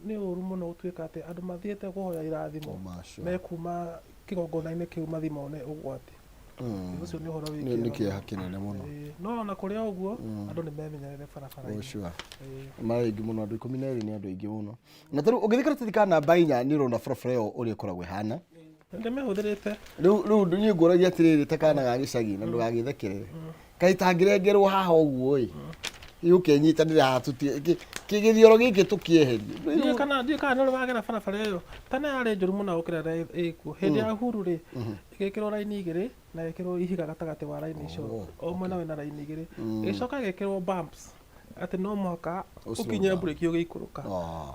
Nĩ ũru mũno gũtuĩka atĩ andũ mathiĩte kũhoya irathimo mekuma kĩgongona-inĩ kĩu mathiĩ mone ũgwati. Ũcio nĩ ũhoro wĩ Nĩ kĩeha kĩeha kĩnene mũno. Ĩĩ, no ona kũrĩ o ũguo andũ nĩ memenyerere barabara-inĩ. Oh, sure. Ĩĩ. Marĩ aingĩ mũno, andũ 12 nĩ andũ aingĩ mũno. Na tarĩu ũngĩthiĩ karatathi ka namba 4 nĩ ũrona barabara ĩyo ũrĩa ĩkoragwo ĩhana. Ndĩmĩhũthĩrĩte. Rĩu niĩ ngũragia atĩrĩrĩ, ta kana ga gĩcagi na ndũgagĩthekerere. Kaĩ tangĩrengerwo haha ũguo ĩ, yũke ĩnyitanĩre haha gĩthioro gĩkĩ tũkĩeherie. Ndiũĩ kana nĩ ũrĩ wagera barabara ĩyo. Tene yarĩ njũru mũno gũkĩra ĩrĩa ĩkuo. Hĩndĩ ya Uhuru rĩ, ĩgĩkĩrwo raini 2 na ĩgĩkĩrwo ihiga gatagatĩ wa raini icio. O mwena wĩna raini 2. Ĩgĩcoka ĩgĩkĩrwo bumps atĩ no mũhaka ũkinye mburĩki ũgĩikũrũka.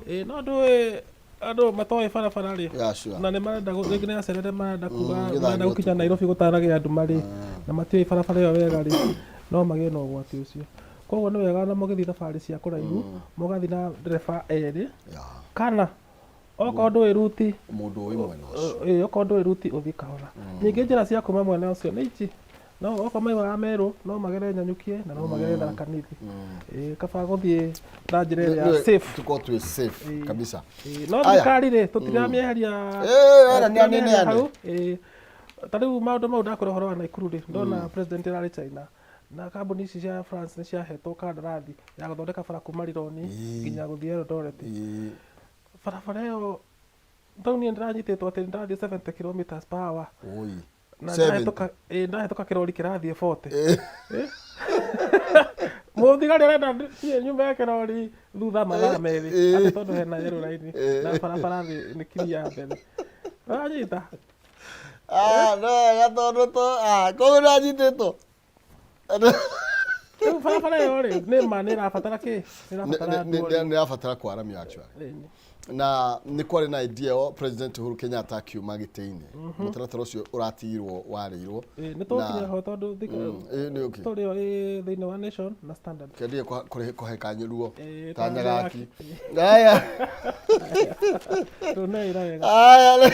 Ĩ, no ndũĩ andũ matoĩ barabara rĩ, Yeah, sure. na nĩ marenda rĩngĩ nĩ acerere marenda kuga gĩthangio marenda gũkinya Nairobi gũtanagĩa nduma rĩ, na matiũĩ barabara ĩyo wega rĩ, no magĩe na ũgwati ũcio. Koguo nĩ wega ona mũgĩthiĩ thabarĩ cia kũraihu, mũgathiĩ na ndereba erĩ, kana okorwo ndũĩ ruti, Mũndũ ũĩ mwena ũcio. Ĩ, okorwo ndũĩ ruti ũthiĩ kahora. Ningĩ njĩra cia kuma mwena ũcio nĩ ici, no okorwo maimaga Meru no magere Nyanyukie na no magere Tharaka Nithi. Ĩ, kaba gũthiĩ na njĩra ĩrĩa safe. Tukorwo twĩ safe kabisa. Ĩ, no thirikari rĩ, tũtiramĩeheria. Ĩ, wera nĩ Tũtiramĩeheria aneneane. hau. Ĩ, ta rĩu maũndũ mau ndakwĩra ũhoro wa Naikuru rĩ, ndona president ararĩ China na kambuni ici cia France nĩ ciahetwo kandarathi ya gũthondeka bara kuma Rironi nginya gũthiĩ Eldoret. Barabara ĩyo tau niĩ ndĩranyitĩtwo atĩ ndĩrathiĩ 70 kilometers per hour. Oi. Na 70. ndahĩtũka, ĩ, ndahĩtũka kĩrori kĩrathiĩ 40. Mũthigari arenda niĩ nyume kĩrori thutha mathaa 2 atĩ tondũ hena yellow line na barabara nĩ clear mbere. Ũranyita? Ah, no wega tondũ to ah, koguo nĩwanyitĩtwo. Rĩu barabara ĩyo rĩ, nĩ ma nĩ ĩrabatara kĩ? Nĩ ĩrabatara andũ Nĩ ĩrabatara kwaramio actually. Ĩni. Na nĩ kwarĩ na idea ĩyo President Uhuru Kenyatta akiuma gĩtĩ-inĩ. Mũtaratara ũcio ũratigirwo warĩirwo. Ĩ, nĩ tũgũkinya ho tondũ Ĩ, nĩ okay. story ĩyo ĩ thĩinĩ wa Nation na Standard. Kendige kũhe kanyũruo Ĩ, ta ta Nyagaki. Nyagaki. Aya. Ndũneĩra wega. Aya.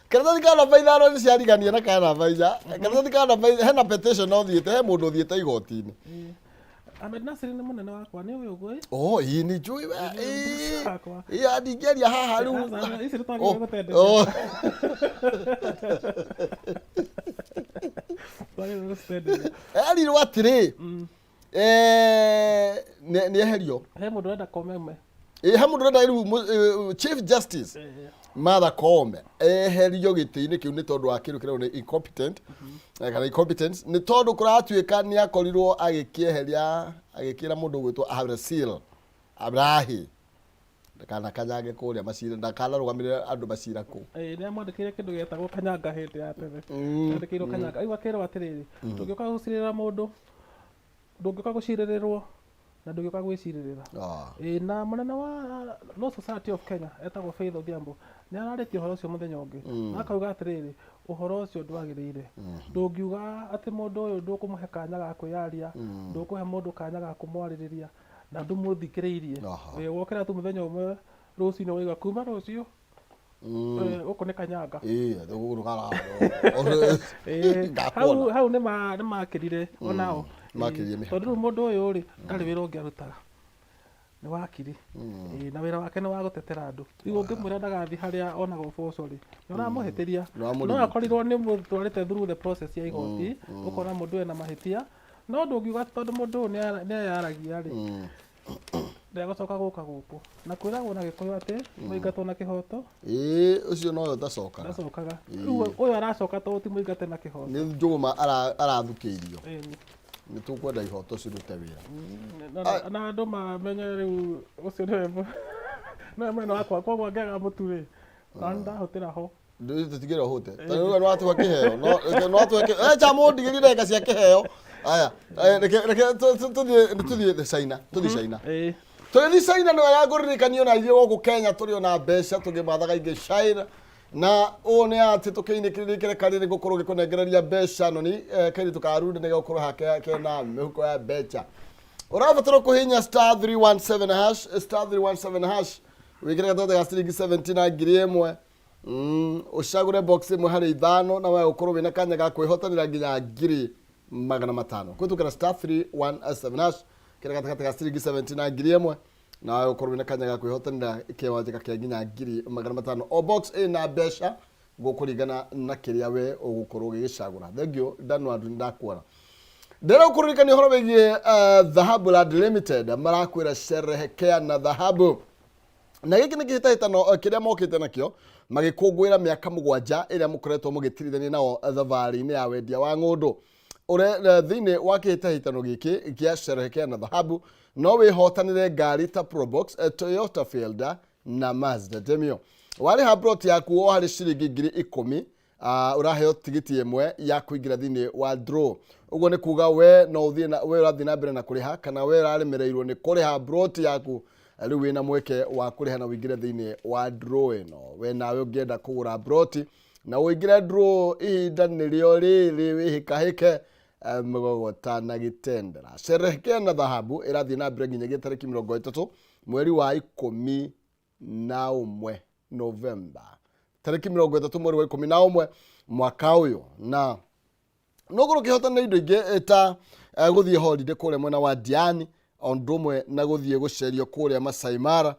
Karatathi ka namba 5 nĩ ciarigania na ka namba 4. Karatathi ka namba hena petition ũthiĩte, he mũndũ ũthiĩte igoti-inĩ. Ĩ. Ahmed Nasir nĩ mũnene wakwa, nĩ ũĩ ũguo ĩ? Oh, ĩ nĩ njũĩ we. Ĩ. Wakwa. Ĩ, ndingĩaria haha rĩu. Aca, ici nĩ twagĩrĩirwo gũtenderia. Oh. Twagĩrĩirwo gũcitenderia. Erirwo atĩrĩ, nĩ eherio. He mũndũ ũrenda Koome. Ĩ, he mũndũ ũrenda rĩu Chief Justice Martha Koome eherio gĩtĩ-inĩ kĩu nĩ tondũ wa kĩndũ kĩrĩa nĩ incompetent, kana incompetence, nĩ tondũ kũratuĩka nĩ akorirwo agĩkĩeheria, agĩkĩra mũndũ ũgwĩtwo Ahmed Abrahi ndakana kanyange kũrĩa macira, ndakanarũgamĩrĩre andũ macira kũu. Ĩ, nĩ amwandĩkĩire kĩndũ gĩetagwo kanyanga hĩndĩ ya tene. Andĩkĩirwo kanyanga. Rĩu akĩrwo atĩrĩrĩ, ndũngĩũka gũcirĩra mũndũ, ndũngĩũka gũcirĩrĩrwo na ndũngĩũka gwĩcirĩrĩra. Ĩ, na mũnene wa Law Society of Kenya etagwo Faith Odhiambo nĩ ararĩtie ũhoro ũcio mũthenya ũngĩ, na akauga atĩrĩrĩ, ũhoro ũcio ndwagĩrĩire. Ndũngiuga atĩ mũndũ ũyũ ndũkũmũhe kanya ga kwĩyaria, ndũkũhe mũndũ kanya ga kũmwarĩrĩria na ndũmũthikĩrĩirie. Ĩ, wokĩra tu mũthenya ũmwe rũcinĩ waiga kuma rũciũ Gũkũ nĩ Kanyanga. Ĩĩ, gũkũ kara. Hau Ngakuona. hau nĩ makĩrire onao. Makĩrire mĩhaka. Tondũ rĩu mũndũ ũyũ rĩ, ndarĩ wĩra ũngĩ arutaga, nĩ wakiri. Na wĩra wake nĩ wa gũtetera andũ. Rĩu ũngĩmwĩra ndagathiĩ harĩa onaga ũboco rĩ, nĩ ũramũhĩtĩria. Nĩ wamũrigita. No akorirwo nĩ mũtwarĩte through the process ya igoti, ũkona mũndũ ena mahĩtia, no ndũngiuga atĩ tondũ mũndũ ũyũ nĩ eyaragia rĩ, ndegũcoka gũka gũkũ. Na kwĩragwo na Gĩkũyũ atĩ mũingatwo na kĩhoto Ĩĩ, ũcio nowe ũtacokaga. Ndacokaga. Rĩu ũyũ aracoka tondũ ti mũingate na kĩhoto. Nĩ njũgũma arathukĩirio. Ĩni. Nĩ tũkwenda ihoto cirute wĩra. Na andũ mamenye rĩu ũcio nĩwe mwena wakwa, koguo angĩaga mũtu rĩ, na ndahũtĩra ho. Tũtigĩre ũhũte tondũ rĩu nĩ watũhe kĩheo, no watũhe cha mũndigĩrie ndagĩka cia kĩheo. Aya, reke tũthiĩ China, tũthiĩ China. Tũgĩthiĩ China, nĩ wega ngũririkanio na ithuĩ gũkũ Kenya tũrĩ ona mbeca tũgĩmathaga ingĩ China, na ũũ nĩ atĩ tũkĩinĩkĩrĩrie karĩ nĩ gũkorwo gĩkũnengereria mbeca noni kairĩtu ka Runda nĩ gũkorwo hake kena mĩhuko ya mbeca. Ũrabatara kũhihinya *317 hash, *317 hash, wĩkĩre gatagatĩ ga ciringi 70 na 1000, ũcagũre box ĩmwe harĩ ithano, na we ũkorwo wĩna kanya ga kwĩhotanĩra nginya 500,000 kũhĩtũkĩra *317 hash, kĩrĩa gatagatĩ ga ciringi 70 na 1000, na we ũkorwo wĩna kanya ga kwĩhotanĩra kĩwanjĩka kĩa nginya 500,000. O box ĩna mbeca gũkũringana na kĩrĩa we ũgũkorwo ũgĩgĩcagũra. Thank you Danwadu, ndakuona. Ndĩrenda gũkũririkania ũhoro wĩgiĩ Dhahabu Land Limited. Marakwĩra sherehekea na dhahabu, na gĩkĩ nĩ kĩhĩtahĩtano kĩrĩa mokĩte nakĩo magĩkũngũĩra mĩaka 7 ĩrĩa mũkoretwo mũgĩtirithania nao thabarĩ-inĩ ya wendia wa ng'ũndũ. Ũre thĩinĩ wa kĩhĩtahĩtano gĩkĩ gĩa sherehekea na dhahabu, no wĩhotanĩre ngari ta Probox, Toyota Fielder na Mazda Demio. Warĩha plot yaku o harĩ ciringi 10,000, ũraheo tigiti ĩmwe ya kũingĩra thĩinĩ wa draw. Ũguo nĩ kuga we no ũthiĩ na we ũrathiĩ na mbere na kũrĩha, kana we ũraremereirwo nĩ kũrĩha plot yaku, rĩu wĩna mweke wa kũrĩha na ũingĩre thĩinĩ wa draw ĩno. We nawe ũngĩenda kũgũra plot na ũingĩre draw, ihinda nĩrĩo rĩrĩ, wĩhĩkahĩke mũgogota na gĩtendera. Sherehekea na dhahabu ĩrathiĩ na mbere nginyagia tarĩki 30 mweri wa 11, Novemba, tarĩki 30 mweri wa 11 mwaka ũyũ, na nũgũrũ kĩhotana indo ingĩ ta gũthiĩ holiday kũrĩa mwena wa Diani, o ũndũ ũmwe na gũthiĩ gũcerio kũrĩa Masai Mara,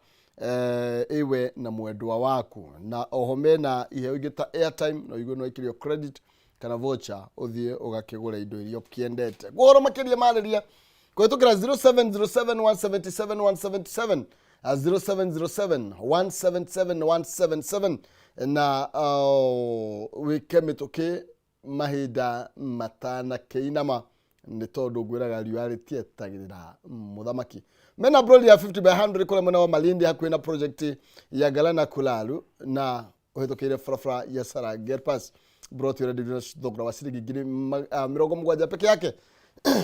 iwe na mwendwa waku. Na oho mena iheo ingĩ ta airtime, no igue no ĩkĩrio credit kana voucher ũthiĩ ũgakĩgũra indo iria ũkĩendete. Ũhoro makĩria marĩria kũhĩtũkĩra 0707 177 177, 0707 177 177, na wĩke mĩtũkĩ mahinda matanakĩinama, nĩ tondũ ngwĩraga riũa rĩtietagĩrĩra mũthamaki. Mena broli ya 50 by 100 kũrĩa mwena wa Malindi, hakuhĩ na project ya Galana Kulalu na ũhĩtũkĩire barabara ya Sara Gerpas. Broti ũrenderio na thogora wa ciringi 70,000 peke yake,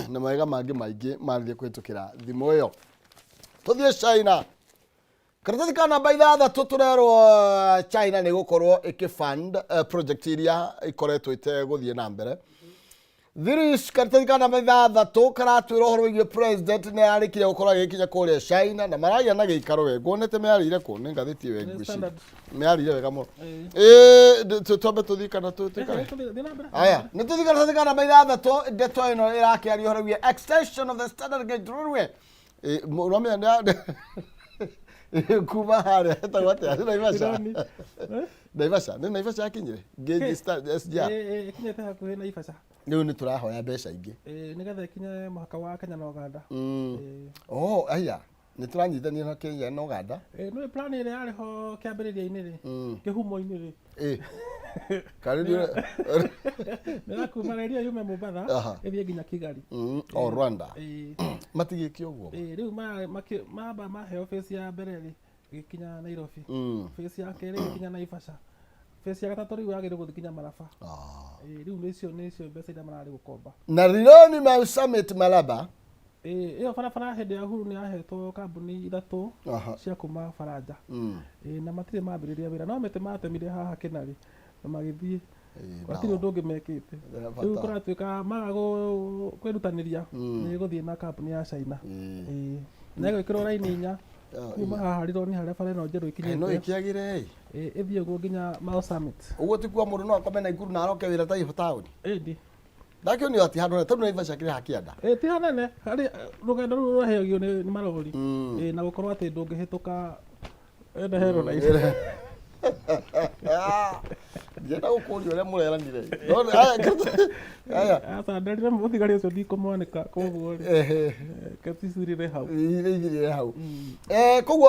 na mawega mangĩ maingĩ marĩrie kũhĩtũkĩra thimũ ĩyo. Tũthiĩ China, karatathi ka namba 6. Tũrerwo China nĩ gũkorwo ĩkĩfund project iria ikoretwo itegũthiĩ na mbere. Thirish, karatathi ka namba 6 karatwĩra ũhoro wĩgiĩ president nĩ arĩkire gũkorwo agĩkinya kũrĩa China na maragĩa na gĩikaro. We nguonete mĩarĩire kũ nĩ ngathĩti ĩyo? Nĩ ngwĩciria Standard. Mĩarĩire wega mũno. Ĩĩ. Ĩĩ, twambe tũthiĩ kana tũikare? Thiĩ na mbere. Aya, nĩ tũthiĩ karatathi ka namba 6. Ndeto ĩno ĩrakĩaria ũhoro wĩgiĩ extension of the standard gauge railway. Ũramenya kuma harĩa hetagwo atĩa? Nĩ Naivasha? Ndĩroni. Eh? Naivasha, nĩ Naivasha yakinyire gauge SGR? Ĩĩ, ĩkinyĩte hakuhĩ na Naivasha. Rĩu nĩ tũrahoya mbeca ingĩ. Ĩĩ, nĩgetha ĩkinye mũhaka wa Kenya na Uganda. Ĩĩ. Oh, aya nĩ tũranyitania na Kenya na Uganda. Ĩĩ, nĩ plan ĩrĩa yarĩ ho kĩambĩrĩria-inĩ rĩ, kĩhumo-inĩ rĩ, Ĩ karĩ nĩ ya kuma reri ĩyo yume Mombatha ĩthiĩ nginya Kigali. O Rwanda. Ĩĩ. Matigĩke ũguo. Ĩĩ, rĩu mamba maheo phase ya mbere rĩ, ĩgĩkinya Nairobi. Phase ya kerĩ ĩgĩkinya Naivasha. Phase ya gatatũ rĩu yagĩrĩirwo gũthiĩ nginya Maraba. Ĩĩ, rĩu nĩcio mbeca iria mararĩ gũkomba. Na Rironi Mau Summit Malaba. Ĩĩ, ĩyo barabara hĩndĩ ya Uhuru nĩ yahetwo kambuni ithatũ cia kuma Baranja. Ĩĩ, na matirĩ mambĩrĩria wĩra, no mĩtĩ matemire haha Kĩnarĩ na magĩthiĩ. Gũtirĩ ũndũ ũngĩ mekĩte. Rĩu kũratuĩka maga kwĩrutanĩria nĩ gũthiĩ na kambuni ya China. Ĩĩ, na ĩgwĩkĩrwo raini inya. Kuma haha Rironi harĩa bara ĩno njerũ Kaĩ no ĩkinyĩte, ĩkĩagĩre ĩ. Ĩthiĩ ũguo nginya Mau Summit. Ũguo ti kuga mũndũ no akome Naikuru na aroke wĩra ta taũni. Ĩndi. Ndakĩonio atĩ handũ harĩa tondũ Naivasha kĩrĩ hakĩanda. Ti hanene harĩ rũgendo rũu rũrahĩagio nĩ marori. Na gũkorwo atĩ ndũngĩhĩtũka ena hero na ici. Ndienda gũkũria ũrĩa mũreranire. No aya, aya. Aca, nderire mũthigari ũcio ndikũmwanĩka, koguo rĩ, keticirire hau. Ithirire hau. Koguo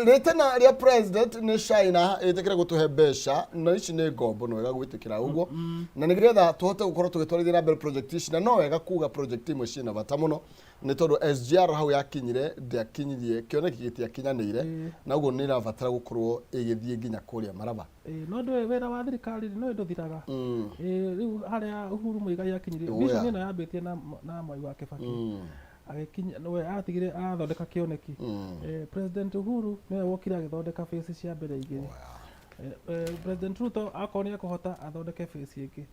rĩtana rĩa president nĩ China ĩtĩkĩre gũtũhe mbeca, na ici nĩ ngombo, nĩ wega gwĩtĩkĩra ũguo, na nĩgetha tũhote gũkorwo tũgĩtwarithia na mbere project ici. Na no wega kuga project imwe ciĩna bata mũno, nĩ tondũ SGR hau yakinyire ndĩakinyirie kĩoneki, gĩtiakinyanĩire, na ũguo nĩ ĩrabatara gũkorwo ĩgĩthiĩ nginya kũrĩa Maraba. No ndũĩ wĩra wa thirikari rĩ, nĩ ndũthiraga. Rĩu harĩa Uhuru Muigai akinyirie, vision ĩno yambĩtie na Mwai wa Kibaki agĩkinya, nĩwe atigire athondeka kĩoneki. President Uhuru nĩwe wokire agĩthondeka phase cia mbere igĩrĩ. President Ruto akorwo nĩ ekũhota athondeke phase ĩngĩ,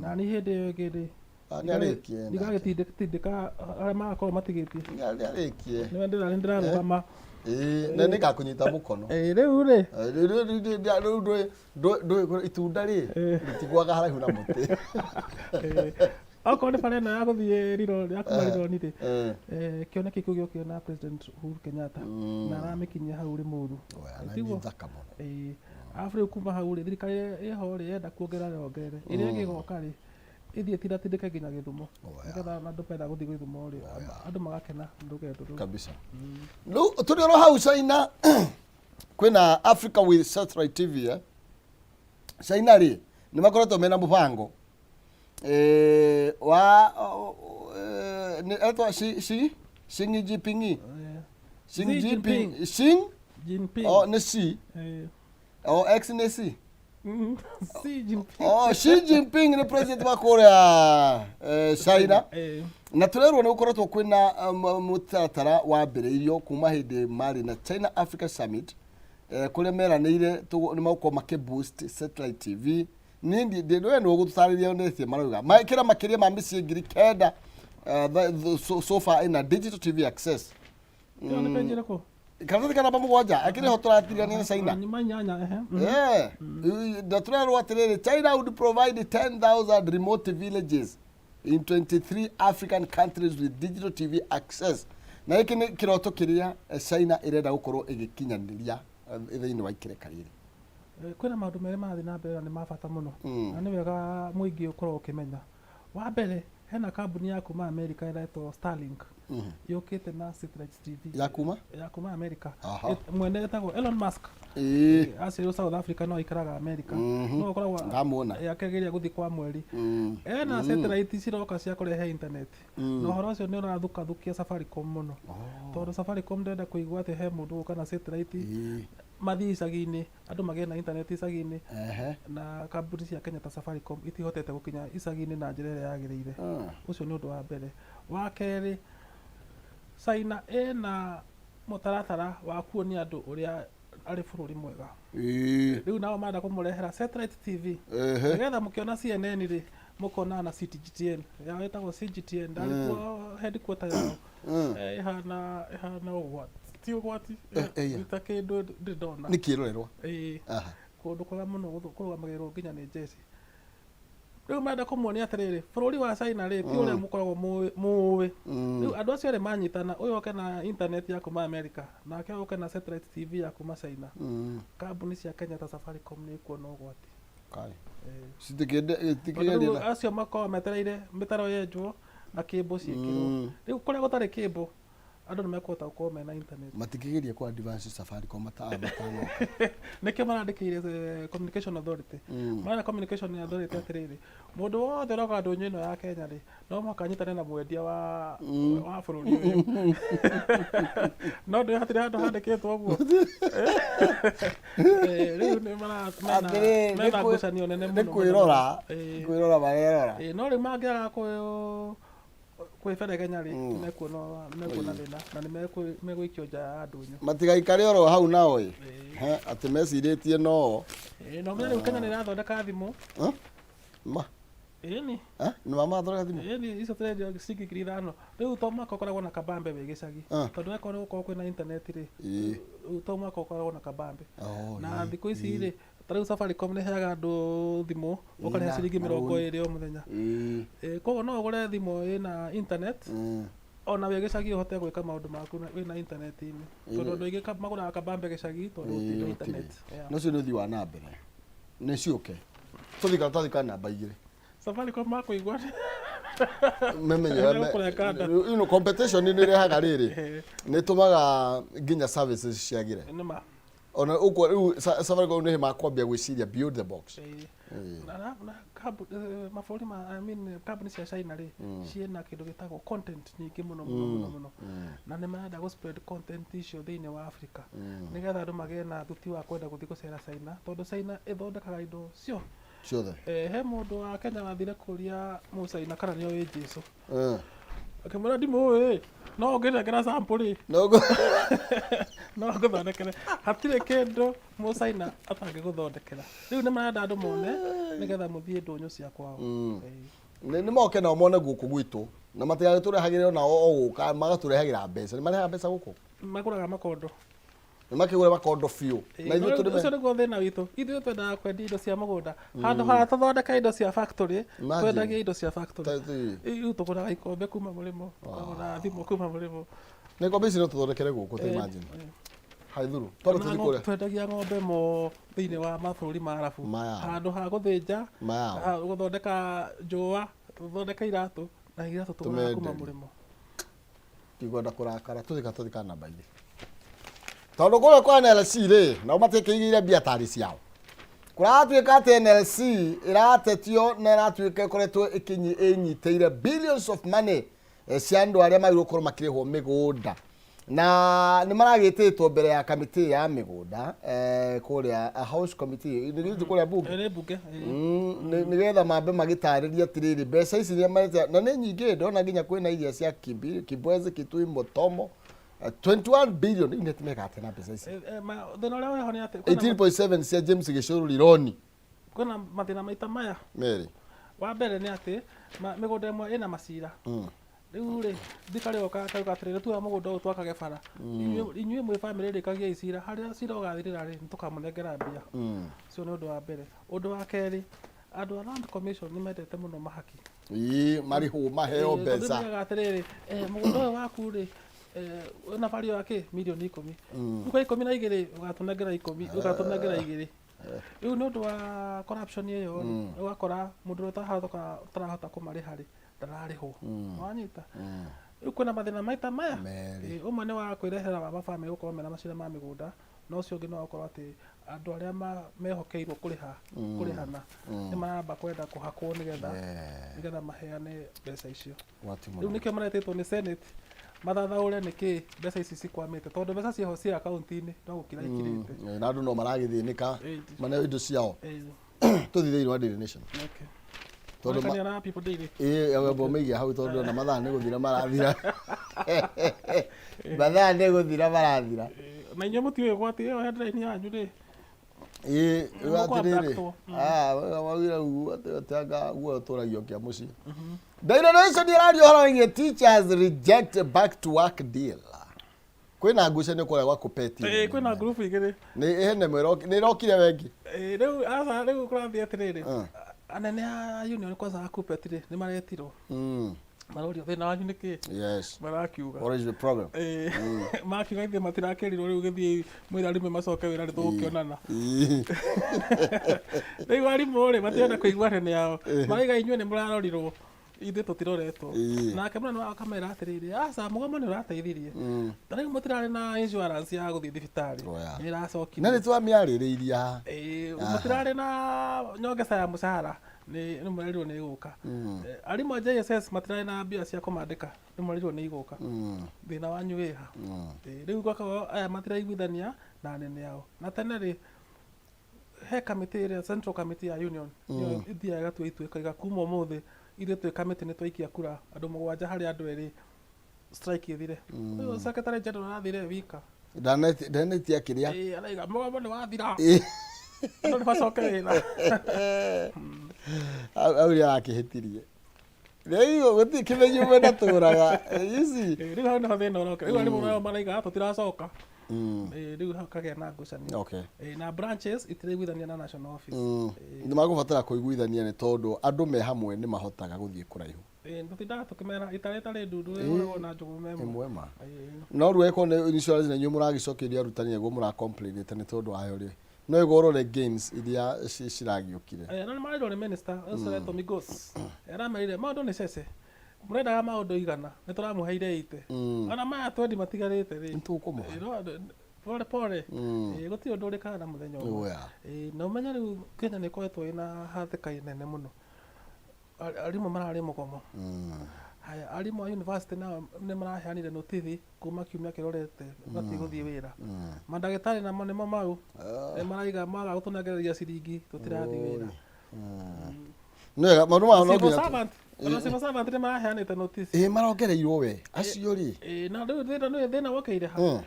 na ni hĩndĩ ĩyo ĩngĩ rĩ, Ah, nĩ arĩkie nake. ndigagĩtindĩka arĩa magakorwo matigĩtie. Nĩ arĩkie. Nĩwe ndĩrarũgama. Ĩĩ, na nĩ ngakũnyita mũkono. Rĩu rĩ, Rĩu ndũĩ itunda rĩ rĩtigwaga haraihu na mũtĩ. Okorwo nĩ bara ĩno ya gũthiĩ Riro, ya kuma Rironi rĩ, kĩoneki kĩu gĩokire na President Uhuru Kenyatta na aramĩkinyia hau Rĩmũru. Oya, na Tiguo? nĩ thaka mũno. Arabu rĩu kuma hau rĩ, thirikari ĩho rĩ, yenda kuongerera yongerere, ĩrĩa ĩngĩ ĩgoka rĩ, ĩthiĩ ĩtindatindĩke nginya Gĩthumo, nĩgetha ona andũ menda gũthiĩ Gĩthumo rĩ, andũ magakena nĩ rũgendo rũu. Kabisa. Rĩu tũrĩ oro hau China, kwĩna Africa with Satellite TV, eh? China rĩ, nĩ makoretwo mena mũbango wa nĩ etwa Xi Xi Xi Jinping. Xi Xi Jinping. Jinping. Xi Jinping. Oh, nĩ Xi. O X nĩ Xi. Xi Jinping. Oh, Xi Jinping nĩ president wa kũrĩa China. Na tũrerwo nĩ gũkoretwo kwĩna mũtaratara wambĩrĩirio kuma hĩndĩ marĩ na China Africa Summit, kũrĩa meranĩire nĩ magũkorwo makĩ boost satellite TV. Niĩ we nĩ ũgũtũtarĩria nĩtie marauga mekĩra makĩria ma mĩciĩ 9,000 so far ina digital TV access. Ĩyo nĩ page ĩrĩkũ? Karatathi ka namba 7 akĩrĩ ho tũratirania na China. Nyuma inyanya, ehe. Na tũrerwo atĩrĩrĩ, China would provide 10,000 remote villages in 23 African countries with digital TV access, na gĩkĩ nĩ kĩroto kĩrĩa China ĩrenda gũkorwo ĩgĩkinyanĩria thĩinĩ wa ikĩreka rĩrĩ. Kwĩna maũndũ merĩ marathiĩ na mbere na nĩ ma bata mũno, na nĩ wega mũingĩ ũkorwo ũkĩmenya. Wa mbere, hena kambuni ya kuma America ĩretwo Starlink, yũkĩte na satellite TV. Ya kuma? Ya kuma America. Mwene etagwo Elon Musk. Aciarirwo South Africa no aikaraga America. No ũkoragwo Ndamuona. Akĩgeria gũthiĩ kwa mweri. Ena satellite ciroka cia kũrehe internet, na ũhoro ũcio nĩ ũrathukathukia Safaricom mũno, tondũ Safaricom ndenda kũigua atĩ he mũndũ gũka na satellite mathiĩ icagi-inĩ, andũ magĩe na internet icagi-inĩ, na kambuni cia Kenya ta Safaricom itihotete gũkinya icagi-inĩ na njĩra ĩrĩa yagĩrĩire. Ũcio nĩ ũndũ wa mbere. Wa kerĩ, China ĩna mũtaratara wa kuonia andũ ũrĩa arĩ bũrũri mwega. Rĩu nao marenda kũmũrehera satellite TV, nĩgetha mũkĩona CNN rĩ, mũkona na CGTN yao, ĩtagwo CGTN, ndarĩ kuo headquarter yao. Ĩhana ũgwati, ti ũgwati, Iya. nĩ ta kĩndũ ndĩ ndona. Nĩ kĩrorerwa. Kũndũ kwega mũno kũrũgamagĩrĩrwo nginya nĩ jeshi. Rĩu marenda kũmuonia atĩrĩrĩ, bũrũri wa China rĩ, ti ũrĩa mũkoragwo mũĩ. Rĩu andũ acio erĩ manyitana, ũyũ oke na internet ya kuma America, nake oke na satellite TV ya kuma China, kambuni cia Kenya ta Safaricom nĩ ikuona ũgwati. Kai. Tondũ Citikĩgeria. Rĩu acio makoragwo metereire mĩtaro yenjwo na kĩmbũ ciĩkĩrwo. Rĩu kũrĩa gũtarĩ kĩmbũ, andũ nĩ mekũhota gũkorwo mena internet. Matikĩgeria ku advance Safaricom matanoka. Nĩkĩo marandĩkĩire Communication Authority. Marera Communication Authority atĩrĩrĩ, mũndũ wothe ũroka ndũnyũ ĩno ya Kenya rĩ, no mũhaka anyitane na mwendia wa bũrũri ũyũ. No ndũĩ hatirĩ handũ handĩkĩtwo ũguo. Rĩu nĩ Atĩrĩ, mena ngucanio nene nĩ mũno mũno kwĩrora. mũno. Kwĩrora marerora. No rĩu mangĩaga kwĩberegenya rĩ, nĩmekuona thĩna na nĩ megũikio nja ya ndũnyũ. Matigaikare oro hau nao ĩ. He, atĩ mecirĩtie no Na ũmenye rĩu Kenya nĩ ĩrathondeka thimũ. Huh? Ma. Ĩni. Eh, nĩ mamathondeka thimũ. Ĩni, icio tũrendio ciringi 5,000. Rĩu to mũhaka ũkoragwo na kabambe wĩ gĩcagi. Ah. Tondũ akorwo gũkorwo kwĩna internet rĩ, rĩu to mũhaka ũkoragwo na kabambe. Oh, Na thikũ ici rĩ, ta rĩu Safaricom nĩ ĩheaga andũ thimũ, ũkarĩha ciringi na mĩrongo rũni. ĩrĩ o mũthenya. Koguo no ũgũre thimũ ĩna internet, ona wĩ gĩcagi ũhote gwĩka maũndũ maku wĩna internet-inĩ. Tondũ andũ aingĩ magũraga kabambe gĩcagi tondũ gũtirĩ internet. Yeah. No cio nĩ ũthii wa na mbere nĩ ciũke tũthika twathika namba igĩrĩ. Safaricom makũigua Memenye. Nĩmekũreka nda. You know, competition nĩ ĩrehaga rĩrĩ, nĩ ĩtũmaga nginya services ciagĩre. Nĩ ma. Ona ũguo rĩu Safaricom nĩ makwambia gwĩciria beyond the box. Na mabũrũri ma, I mean, kambuni cia China rĩ, ciĩna kĩndũ gĩtagwo content nyingĩ mũno mũno mũno mũno, na nĩ marenda gũ spread content icio thĩinĩ wa Africa nĩgetha andũ magĩe na thuti wa kwenda gũthiĩ gũcera China, tondũ China ĩthondekaga indo cio Ciothe. He mũndũ wa Kenya wathire kũria mũcaina kana nĩ oĩ Jesu. Akĩmwĩra, "Ndimũĩ, no ũngĩnengera sample rĩ, No go. no ngũthondekere." Hatirĩ kĩndũ mũcaina atangĩgũthondekera. Rĩu nĩ marenda andũ mone nĩgetha mũthiĩ ndũnyũ cia kwao. Nĩ moke nao mone gũkũ gwitũ na matigagĩtũrehagĩre onao o gũka magatũrehagĩra mbeca. Nĩ marehaga mbeca gũkũ. Magũraga makondo. Nĩ makĩgũre makondo biũ na ithuĩ Rĩu tũrĩme. Ũcio nĩguo thĩna witũ. Ithuĩ twendaga kwendia indo cia mũgũnda handũ ha tũthondeke indo cia factory. Imagine. Twendagia indo cia factory. Ta- Rĩu tũgũraga ikombe kuma mũrĩmo, tũkagũra thimũ kuma mũrĩmo. Nĩ ngombe ici no tũthondekere gũkũ ta imagine haithuru twambe Na tũthiĩ kũrĩa. Twendagia ng'ombe mo thĩinĩ wa mabũrũri ma Arabu Maya. handũ ha gũthĩnja, Maya. gũthondeka njũa, tũthondeke iratũ, na iratũ tũgũraga kuma Tũmenderie. mũrĩmo. Ndikwenda kũrakara, tũthika namba igĩrĩ tondũ kũrĩa kwa NLC rĩ, nao matiĩkĩigĩire mbia tarĩ ciao. Kũratuĩka atĩ NLC ĩratetio na ĩratuĩka ĩkoretwo ĩnyitĩire billions of money cia andũ arĩa magĩrĩirwo gũkorwo makĩrĩhwo mĩgũnda, na nĩ maragĩtĩtwo mbere ya kamĩtĩ ya mĩgũnda kũrĩa house committee nĩ kũrĩa bunge. Ĩrĩ mbunge. Nĩgetha mambe magĩtarĩria atĩrĩrĩ, mbeca ici iria marete na nĩ nyingĩ, ndona nginya kwĩna iria cia Kibwezi, Kitui, Motomo, 21 billion. Rĩu nĩ meka atĩa na mbeca ici? Thĩna ũrĩa wĩho nĩ atĩ kwĩna 18.7 cia James Gĩcũrũri roni. Kwĩna mathĩna maita maya. Merĩ. Wa mbere nĩ atĩ mĩgũnda ĩmwe ĩna macira. Rĩu rĩ, thirikari yoka ĩkauga atĩrĩrĩ, tuoya mũgũnda ũyũ twakage bara, inyuĩ mwĩ bamĩrĩ rĩkagiai cira, harĩa cira ũgathirĩra rĩ, nĩ tũkamũnengera mbia. Ũcio nĩ ũndũ wa mbere. Ũndũ wa kerĩ, andũ a Land Commission nĩ mendete mũno mahaki. Ĩĩ, marĩhwo maheo Tondũ mbeca. moigaga atĩrĩrĩ, mũgũnda ũyũ waku rĩ, wĩna value ya kĩ mirioni 10, rĩu kwa 12 ũgatũnengera 10, ũgatũnengera igĩrĩ. Rĩu nĩ ũndũ wa corruption ĩyo rĩ, ũgakora mũndũ ũrĩa ũtarahota kũmarĩha rĩ, ndararĩhwo. Wanyita? Rĩu kwĩna mathĩna maita maya. Merĩ. Ũmwe nĩ wa kwĩrehera wa mabamĩrĩ gũkorwo mena macira ma mĩgũnda, na ũcio ũngĩ nĩ wa gũkorwo atĩ andũ arĩa mehokeirwo kũrĩha, kũrĩhana, nĩ maramba kwenda kũhakwo nĩgetha maheane mbeca icio. Gwati Rĩu mũno. Nĩkĩo maretĩtwo nĩ Senate mathathaũre nĩkĩ mbeca ici cikwamĩte, tondũ mbeca ciĩho ciĩ akaunti-inĩ no gũkira ikirĩte. Na andũ no maragĩthĩnĩka maneo indo ciao. Tũthiĩ thĩinĩ wa Daily Nation. Okay. Tondũ Marekania na People Daily. Ĩĩ, wambo mĩigia hau tondũ ona mathaa nĩ gũthira marathira, mathaa nĩ gũthira marathira. Na inyuĩ mũtiũĩ gwati ĩyo headline yanyu rĩ. Ĩĩ. Mũkũ Atĩrĩrĩ, abductwo. waugire ũguo atĩ anga guoya ũtũragio kĩa mũciĩ. Daily Nation ĩraria ũhoro wĩgiĩ teachers reject back to work deal. Kwĩna ngucanio kũrĩa gwa kũpeti. Kwĩna ngurubu igĩrĩ. Nĩ hene ĩmwe nĩ ĩrokire wengi. Rĩu aca, rĩu kũrathiĩ atĩrĩrĩ, anene a union kwanza a Kuppet rĩ, nĩ maretirwo, marorio, "Thĩna wanyu nĩ kĩ?" Marakiuga, What is the problem? Makiuga, "Ithuĩ matirakĩrirwo, rĩu gĩthiĩ mwĩre arimũ macoke wĩra, nĩ tũgũkĩonana." Rĩu arimũ rĩ, matirenda kũigua anene ao maraiga, "Inyuĩ nĩ mũrarorirwo, ithuĩ tũtiroretwo." Nake mũnene wao akamera atĩrĩrĩ, "Aca, mũgomo nĩ ũrateithirie, ta rĩu mũtirarĩ na insurance ya gũthiĩ thibitarĩ." Oh, yeah. Nĩ ĩracokire. Na nĩ twamĩarĩrĩirie haha. Mũtirarĩ na nyongeza ya mũcara, nĩ mũrerirwo nĩ ĩgũka. Arimũ a JSS matirarĩ na mbia cia kũmandĩka, nĩ mũrerirwo nĩ igũka. Thĩna wanyu wĩha? Rĩu gwakorwo aya matiraiguithania na anene ao. Na tene rĩ, he kamĩtĩ ĩrĩa central committee ya union, nĩyo ĩthiaga ĩgatua itua, ĩkauga, "Kuma ũmũthĩ ithuĩ twĩ kamĩtĩ nĩ twaikia kura andũ mũgwanja harĩ andũ erĩ, strike ĩthire." Ũyũ secretary general arathire wika. Ndanetia kĩrĩa. Araiga mũgomo nĩ wathira, andũ nĩ macoke wĩra. Au nĩ arakĩhĩtirie. Rĩu gũtirĩ kĩmenyi ũmwe ndatũraga. Ici. Rĩu hau nĩho thĩna ũroka. Rĩu arimũ nao maraiga tũtiracoka. Rĩu hau kagĩa na ngucanio. Na branches itiraiguithania na national office. Nĩ magũbatara kũiguithania nĩ tondũ andũ me hamwe nĩ mahotaga gũthiĩ kũraihu. Tũtindaga tũkĩmera itara ĩtarĩ ndundu ĩhũragwo na njũgũma ĩmwe. Ĩmwe ma. No rĩu angĩkorwo nĩ insurance na inyuĩ mũragĩcokeria arutani nĩguo mũra complain ĩte nĩ tondũ wayo rĩ, no ĩgo ũrore gains iria ciragĩũkire. Na nĩ marirwo nĩ minister ũcio ũretwo Migos. Aramerire maũndũ nĩ cece. Mũrendaga maũndũ 100 nĩ tũramũheire 80. Ona maya 20 matigarĩte rĩ. Nĩ tũkũmũhe. Pole pole. Gũtirĩ ũndũ ũrĩkaga na mũthenya ũmwe. Na ũmenye rĩu Kenya nĩ ĩkoretwo ĩna hatĩka nene mũno. Arimũ mararĩ mũgomo. Haya, arimũ a university nao nĩ maraheanire notithi kuma kiumia kĩrorete matigũthiĩ wĩra. Mandagĩtarĩ namo nĩmo mau nĩ maraiga maga gũtũnengereria ciringi tũtirathiĩ wĩra. Nĩ wega maũndũ maya no Civil nginya servant, ona civil servant nĩ maraheanĩte notice. Ĩ marongereirwo we acio rĩ. Na rĩu thĩna nĩ thĩna wokĩire ha.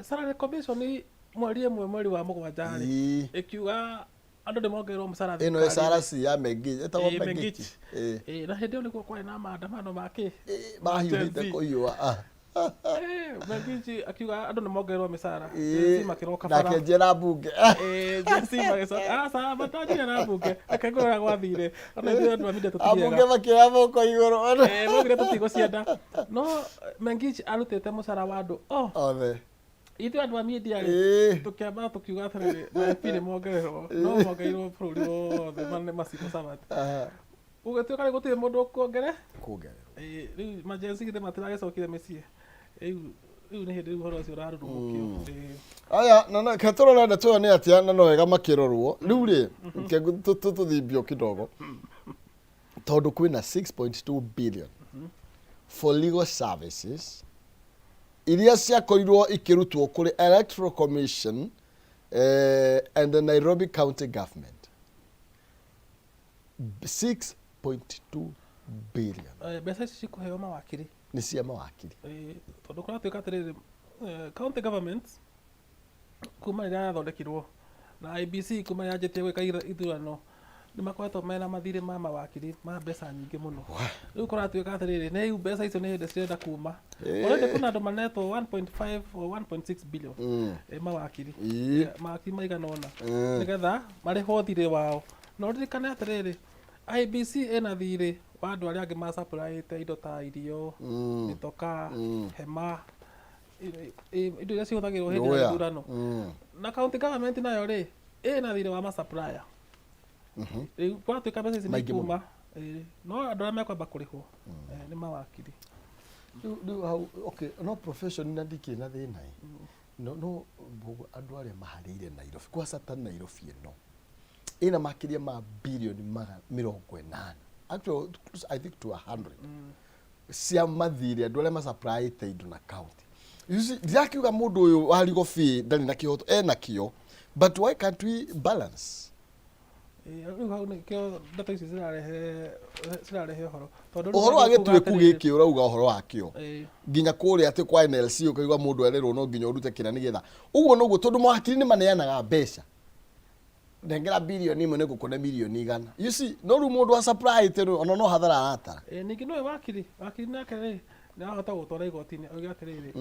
Salary commission mweri ĩmwe mweri wa 7 rĩ ĩkiuga andũ nĩ mongererwo mũcara Ĩno thirikari-inĩ. SRC ya Mengichi ĩtagwo Ĩĩ, Mengichi. Mengichi. Na hĩndĩ ĩyo nĩguo kwarĩ na maandamano ma kĩ? Mahiũhĩte Gen Z. kũhiũha. Mengichi akiuga andũ nĩ mongererwo mĩcara. Gen Z makĩroka bara. Nake njera mbunge. Gen Z magĩcoka aca matanjire na mbunge. Reke ngwĩre ũrĩa gwathire. Ona ithuĩ andũ a media Ambunge tũtithiaga. makĩoya moko igũrũ. Maugire tũtigũcienda. No Mengichi arutĩte mũcara wa andũ othe. Ithuĩ andũ a media rĩ, tũkĩamba tũkiuga atĩrĩrĩ, na MP nĩ mongererwo, no mongereirwo bũrũri wothe nĩ ma civil servant. Gũgĩtuĩka rĩu gũtirĩ mũndũ ũkuongere? Kuongererwo. Rĩu ma Gen Z githĩ matiragĩcokire mĩciĩ. Rĩu nĩ hĩndĩ rĩu ũhoro ũcio ũrarurumũkio. Aya, na na ke tũrore ndeto ĩyo nĩ atĩa na no wega makĩrorwo. Rĩu rĩ, ke tũthimbio kidogo. Tondũ kwĩna 6.2 billion for legal services iria ciakorirwo ikĩrutwo kũrĩ Electoral Commission and the Nairobi County Government. 6.2 billion. Mbeca ici cikũheo mawakiri. Nĩ cia mawakiri. Tondũ kũratuĩka atĩrĩrĩ, county government kuma rĩrĩa yathondekirwo na IEBC kuma rĩrĩa yanjĩtie gwĩka ithurano nĩ makoretwo mena mathirĩ ma mawakiri ma mbeca nyingĩ mũno. Rĩu kũratuĩka atĩrĩrĩ, nĩ rĩu mbeca icio nĩ hĩndĩ cirenda kuma. Already kwĩna andũ manetwo 1.5 or 1.6 billion mawakiri. Mawakiri maigana ũna. Nĩgetha marĩhwo thirĩ wao. Na ũririkane atĩrĩrĩ, IEBC ĩna thirĩ wa andũ arĩa angĩ ma-supplyĩte indo ta irio, mĩtoka, hema, indo iria cihũthagĩrwo hĩndĩ ya ithurano. Na county government nayo rĩ, ĩna thirĩ wa ma-supplier. Rĩu kwatuĩka mbeca ici nĩ Maingĩ mũno. kuma, no andũ arĩa mekwamba kũrĩhwo nĩ mawakiri. Rĩu hau, okay, no profession na ndikĩrĩ na thĩna ĩ. No, no andũ arĩa maharĩire Nairobi, kwanza ta Nairobi ĩno ĩna makĩria ma bilioni 80. Actually, I think to 100. Cia mathirĩ andũ arĩa ma-supplyĩte indo na county. You see, ndirakiuga mũndũ ũyũ wa Rigobi ndarĩ na kĩhoto, ena kĩo, but why can't we balance? Rĩu hau nĩkĩo ndeto ici cirarehe ũhoro. Tondũ rĩu Ũhoro wa nĩ kuga gĩtuĩku atĩrĩrĩ, gĩkĩ ũrauga ũhoro wakĩo. Nginya kũrĩa atĩ kwa NLC ũkaigua mũndũ erĩrwo no nginya ũrute kĩra nĩgetha. Ũguo noguo tondũ mawakiri nĩ maneanaga mbeca. Nengera bilioni 1 nĩngũkũne milioni 100. You see, no rĩu mũndũ wa supply rĩu ona no hathara aratara. Ningĩ nĩwe wakiri, wakiri nake rĩ, nĩ arahota gũtwara igoti-inĩ oige atĩrĩrĩ,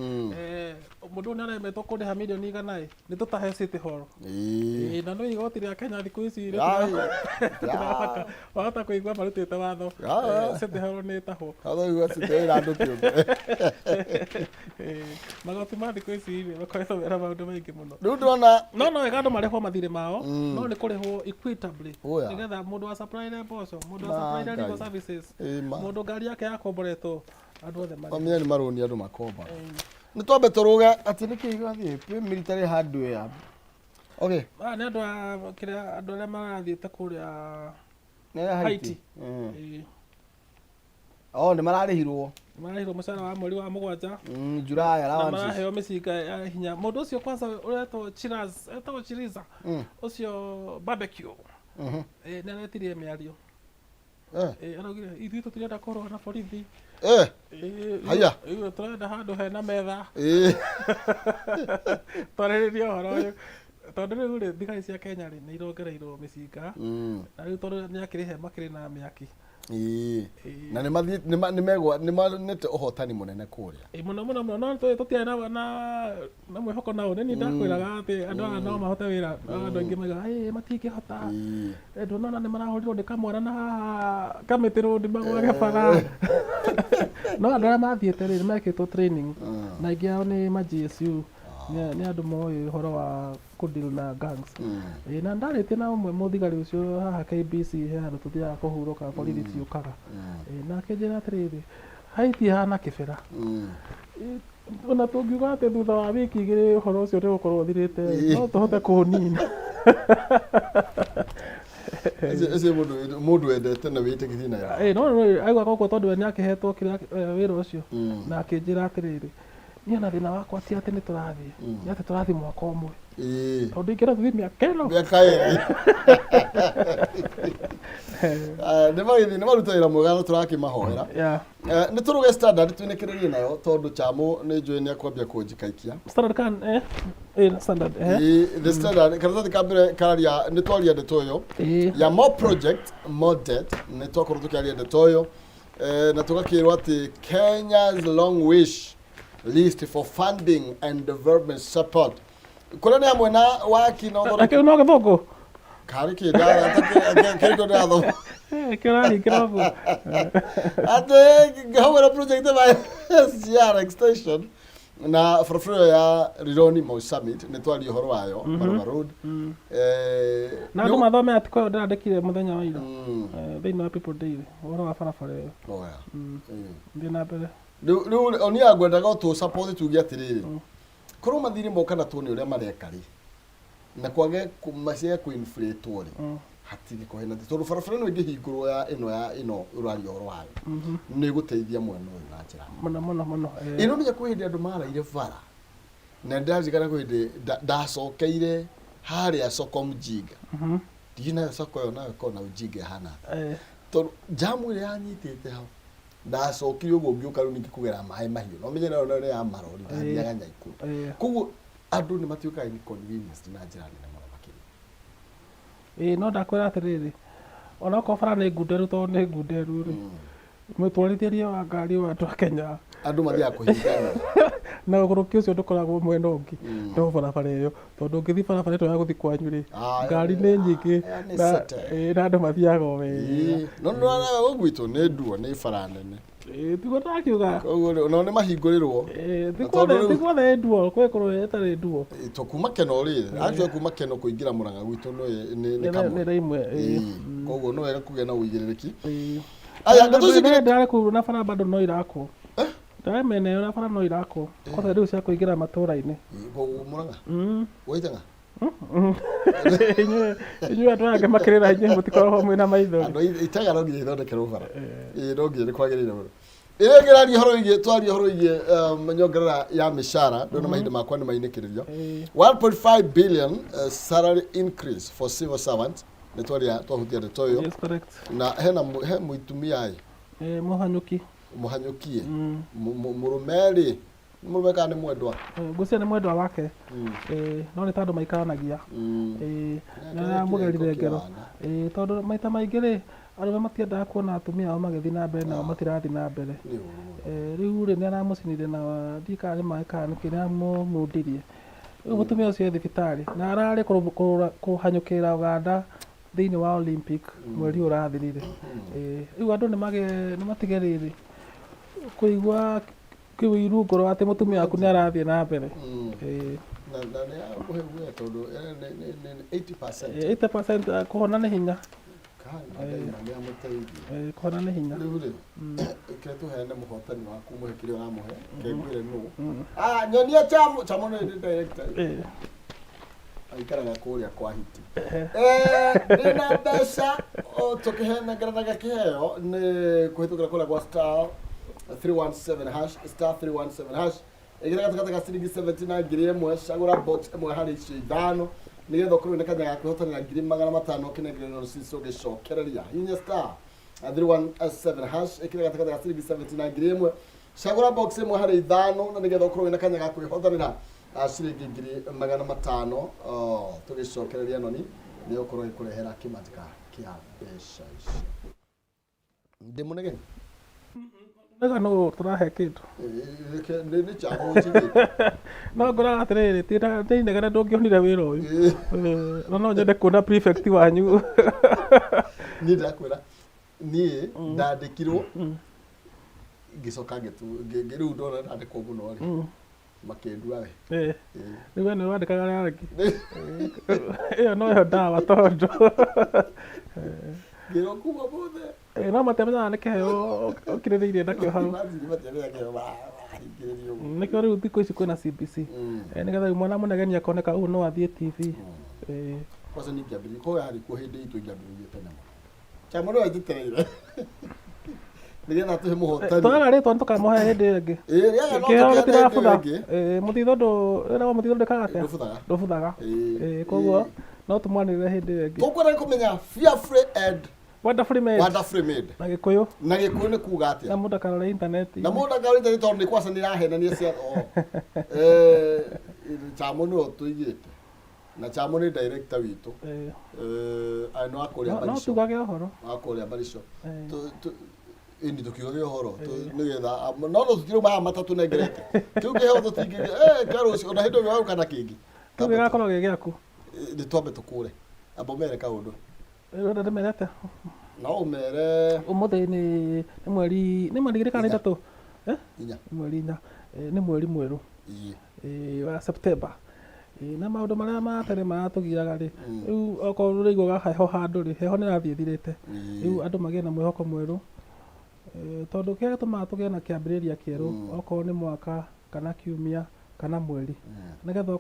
mũndũ ũyũ nĩ aremetwo kũrĩha milioni 100 ĩ, nĩ tũtahe City Hall. Na no igoti rĩa Kenya thikũ ici rĩtirabata. Wahota kũigua marutĩte watho, City Hall nĩ ĩtahwo. Watho ũigua City Hall ĩra andũ kĩũmbe. Magoti ma thikũ ici rĩ, makoretwo mena maũndũ maingĩ mũno. Rĩu ndĩrona No wega andũ marĩhwo mathirĩ mao, no nĩ kũrĩhwo equitably. Oya. Nĩgetha mũndũ wa supply mboco, mũndũ wa Ma supply legal Ngai. services, Ma. mũndũ ngari yake yakomboretwo, andũ othe marĩhwo. Mamenya nĩ marũni andũ makomba. Nĩ twambe tũrũge atĩ nĩkĩ gĩrathiĩ kwĩ military hardware. Okay. Aya nĩ andũ a kĩrĩa, andũ arĩa marathiĩte kũrĩa Nĩ Haiti. Haiti. Oh, nĩ mararĩhirwo. Nĩ mararĩhirwo mũcara wa mweri wa 7. July Na allowances. maraheo mĩcinga ya hinya. Mũndũ ũcio kwanza ũretwo Chiraz, etagwo Chiriza. Ũcio barbecue. Nĩ aretirie mĩario. Araugire ithuĩ tũtirenda kũrũa na borithi. Haya. Rĩu tũrenda handũ hena metha. Twarĩrĩrie ũhoro ũyũ. Tondũ rĩu rĩ, thigari cia Kenya rĩ, nĩ irongereirwo mĩcinga, na rĩu tondũ nĩ akĩrĩ he makĩrĩ na mĩaki. Ĩĩ. Na nĩ mathiĩ nĩ monete ũhotani mũnene kũrĩa. Ĩ, mũno mũno mũno, no tũtiarĩ na mwĩhoko nao. Nĩ niĩ ndakwĩraga atĩ andũ aya no mahote wĩra, no andũ aingĩ maigaga ĩ matingĩhota. Ndũnona nĩ marahũrirwo nĩ kamwana na haha Kamĩtĩ Road magwage bara. No andũ arĩa mathiĩte rĩ, nĩ mekĩtwo training, na aingĩ ao nĩ ma GSU, nĩ andũ moĩ ũhoro wa kũdeal na gangs. Ĩ, na ndarĩtie na ũmwe mũthigari ũcio haha KBC, he handũ tũthiaga kũhurũka borithi ciũkaga. Ĩ, na akĩnjĩra atĩrĩrĩ, Haiti ĩhana kĩbera. Ĩ, ona tũngiuga atĩ thutha wa wiki 2 ũhoro ũcio nĩ ũgũkorwo ũthirĩte, no tũhote kũũnina. Ũcio mũndũ wendete na wĩtĩkĩtie na Ĩ, no no aigua koguo tondũ we nĩ akĩhetwo kĩrĩa wĩra ũcio, na akĩnjĩra atĩrĩrĩ, niĩ ona thĩna wakwa ti atĩ nĩ tũrathiĩ, nĩ atĩ tũrathiĩ mwaka ũmwe, tondũ ingĩra tũthiĩ mĩaka ĩno. Mĩaka 2. Nĩ magĩthiĩ, nĩ maruta wĩra mwega na tũrakĩmahoera. Nĩ tũrũge Standard twinĩkĩrĩrie nayo, tondũ Chamo nĩ njũĩ nĩ akwambia kũnjikaikia. Standard kan Standard. Ĩĩ, The Standard karatathi ka mbere kararia, nĩ twaria ndeto ĩyo ya more project more debt. Nĩ twakorwo tũkĩaria ndeto ĩyo na tũgakĩrwo atĩ Kenya's long wish list for funding and development support, kũrĩa nĩ hamwe na waki na ũthondeki. Akĩu no gĩthũngũ. Karĩ kĩ kĩrĩkũ ndĩrathoma? Kĩo ũrahingĩra ũguo. Atĩ hamwe na project ya SGR extension na barabara ĩyo ya Rironi Mau Summit, nĩ twaria ũhoro wayo, Maraba Road. Na andũ mathome article ĩyo ndĩrandĩkire mũthenya wa ira thĩinĩ wa People Daily, ũhoro wa barabara ĩyo. Oh, yeah. Thiĩ na mbere. Rĩu onia ngwendaga tũ support, tuge atĩrĩrĩ, korwo mathirĩ moka na tuone ũrĩa mareka rĩ, na kwage maciage kũ-inflate rĩ, hatingĩkorwo hena, tondũ barabara ĩno ĩngĩhingũrwo ya ĩno ũraria ũhoro wayo, nĩ ĩgũteithia mwena ũyũ na njĩra nene. Mũno mũno mũno. Ĩno menya kwĩ hĩndĩ andũ maraire bara, na ndĩraririkana kwĩ hĩndĩ ndacokeire harĩa soko mjinga. Ndiũĩ nayo soko ĩyo nayo ĩkorwo na ujinga ĩhana atĩa, tondũ jamu ĩrĩa yanyitĩte hau, ndacokire ũguo ngĩũka rĩu ningĩ kũgera maĩ mahiũ, no menye nayo nĩ ya marori, ndathiaga Nyaikuru. Koguo andũ nĩ matuĩkaga inconvenienced na njĩra nene mũno makĩria. Ĩ, no ndakwĩra atĩrĩrĩ, onakorwo bara nĩ ngunderu, tondũ nĩ ngunderu rĩ, mũtwarithĩrie wa ngari wa andũ a Kenya, Andũ mathiaga kũhingana. Na ũgũrũki ũcio ndũkoragwo mwena ũngĩ, no barabara ĩyo, tondũ ũngĩthiĩ barabara ĩno ya gũthiĩ kwanyu rĩ, ngari nĩ nyingĩ. Ĩyo nĩ na city. Ĩ, na andũ mathiaga o wega. Ĩĩ, no nĩ wona gwitũ nĩ nduo, nĩ bara nene. Ĩ, tiguo ndakiuga. Koguo rĩ, onao nĩ mahingũrĩrwo. Ĩ, ti Na tondũ guothe ti guothe ĩ nduo, kwĩ kũrĩa ĩtarĩ nduo. Ĩ, to kuma Keno rĩ, actually kuma Keno kũingĩra Mũrang'a gwitũ nĩ nĩ kamwe. Nĩ imwe, ĩ. Ĩĩ, koguo no wega kũgĩa na ũigĩrĩrĩki. Ĩ. Aya, ndeto ici ingĩ. Ndĩrarĩ kũu na bara bado no irakwo. Ndĩrarĩ mĩena ĩyo na bara no irakwo kwanza rĩu cia kũingĩra matũũra-inĩ. Ĩĩ, Mũrang'a waitanga. Inyuĩ andũ aya angĩ makĩrĩra, inyuĩ mũtikoragwo mwĩna maitho. Andũ itaga no nginya ithondekerwo bara. Ĩĩ, no nginya, nĩ kwagĩrĩire mũno. Ĩrĩa ĩngĩ ĩraria ũhoro wĩgiĩ, twaria ũhoro wĩgiĩ nyongerera ya mĩcara, ndona mahinda makwa nĩ mainĩkĩrĩrio. 1.5 billion salary increase for civil servants, nĩ twaria, twahutia ndeto ĩyo. Yes, correct. Na hena he mũitumia ĩ. Mũhanyũki. Mũhanyũkie. Mũrũme rĩ, nĩ mũrũme kana nĩ mwendwa? Ngwĩciria nĩ mwendwa wake. No nĩ tondũ maikaranagia. Nĩ nĩ aramũgerire kĩrĩko ngero. kĩa ana. Tondũ maita maingĩ rĩ, arũme matiendaga kuona atumia ao magĩthiĩ na mbere, nao matirathiĩ na mbere. Nĩ ũru mũno. Rĩu rĩ, nĩ aramũcinire na ndiũĩ kana nĩ maĩ kana nĩkĩ, nĩ aramũmundirie. Rĩu mũtumia ũcio e thibitarĩ na ararĩ kũhanyũkĩra Uganda thĩinĩ wa Olympic mweri ũyũ ũrathirire. Rĩu andũ nĩ matige rĩrĩ kũigua kĩũiru ngoro atĩ mũtumia waku nĩ arathiĩ na mbere. Na nĩ akũhe guoya tondũ nĩ 80%. 80% kũhona nĩ hinya. Kana Ngai na nĩ amũteithie. Kũhona nĩ hinya. Rĩu rĩ, kĩrĩa tũheane mũhotani waku, mũhe kĩrĩa ũramũhe, kengwĩre nũ. Ah, nyonia Chamo. Chamo nĩ director. Aikaraga kũrĩa kwa Hiti. Ndĩna mbeca o tũkĩhenengeranaga kĩheo nĩ kũhĩtũkĩra kũrĩa gwa *317#, *317#. Ĩgĩra gatagatĩ ga ciringi 70 na 1000, cagũra box ĩmwe harĩ icio ithano nĩgetha ũkorwo na kanya ga kwĩhotanĩra 500,000 ũkĩnengererwo rũcicio ũgĩcokereria. Hihinya *317#, ĩkĩra gatagatĩ ga ciringi 70 na 1000, cagũra box ĩmwe harĩ ithano na nĩgetha ũkorwo wĩna kanya ga kwĩhotanĩra. Ciringi 500,000 tũgĩcokereria noni nĩ ũkorwo ĩkũrehera kĩmanjĩka kĩa mbeca icio. Ndĩ mũnegeni. Nĩga nũ tũrahe kĩndũ. Nĩ chamo njigĩte. No ngũraga atĩrĩrĩ, ti nĩ inegene ndũngĩonire wĩra ũyũ. Na no nyende kuona prefect wanyu. Niĩ ndakwĩra, niĩ ndandĩkirwo ngĩcoka rĩu ndona ndandĩkwo mũno rĩ, makĩndua we. Rĩu we nĩ wandĩkaga arĩa angĩ. Ĩyo noyo ndawa tondũ Ngĩrwo kuma mothe. No matiamenyaga nĩ kĩheo ũkirĩrĩirie nakĩo hau. Imagine matiamenyaga kĩheo mahingĩrĩrio ũguo. Nĩkĩo rĩu thikũ ici kwĩna CBC. Nĩgetha rĩu mwana mũnegeni akoneka ũũ no athiĩ TV. Kwanza nĩ ingĩambĩrĩirie, korwo yarĩ kuo hĩndĩ itũ ingĩambĩrĩirie tene mũno. Chama no anjĩtereire nĩgetha tũhe mũhotani. Twaga rĩtwa nĩtũkamũhe hĩndĩ ĩyo ĩngĩ. Ĩĩ, rĩaga no Kĩheo tũkĩone hĩndĩ ĩyo gĩtirabutha. ĩngĩ. Mũthithũ ndũ wĩragwo mũthithũ ndwĩkaga atĩa? Ndũbuthaga. Ndũbuthaga. Koguo no tũmwanĩrĩre hĩndĩ ĩyo ĩngĩ. Tũkwenda kũmenya fearfully and Wonderfully made. Wonderfully made. Na Gĩkũyũ. Na Gĩkũyũ nĩ kuga atĩa? Na mũndũ akarora intaneti. Na mũndũ akarora intaneti tondũ nĩ kwaca nĩ irahenania cia o. Chamo nĩwe tũigĩte. Na Chamo nĩ director witũ. Aĩ no akũrĩa No Barisho. tugage ũhoro. Akũrĩa Barisho. Ĩni tũkiugage ũhoro nĩgetha no no tũtirĩ maya matatũ nengerete. Kĩu kĩheo tũtingĩ kĩa rũciũ ona hĩndĩ ĩyo gĩgoka na kĩngĩ. Kĩu gĩgakorwo gĩ gĩaku. Nĩ twambe tũkũre. Amba ũmere kaũndũ. Ũrenda ndĩmere atĩa? No ũmere. Ũmũthĩ nĩ mweri nĩ mweri igĩrĩ kana ithatũ? Inya. Nĩ mweri inya. Nĩ mweri mwerũ. Wa September. Na maũndũ marĩa ma tene maratũgiaga rĩ, rĩu okorwo ũraiguaga heho handũ rĩ, heho nĩ ĩrathiĩ ĩthirĩte. Rĩu andũ magĩe na mwĩhoko mwerũ. Tondũ kĩrĩa gĩtũmaga tũgĩe na kĩambĩrĩria kĩerũ, okorwo nĩ mwaka kana kiumia kana mweri, nĩgetha okorwo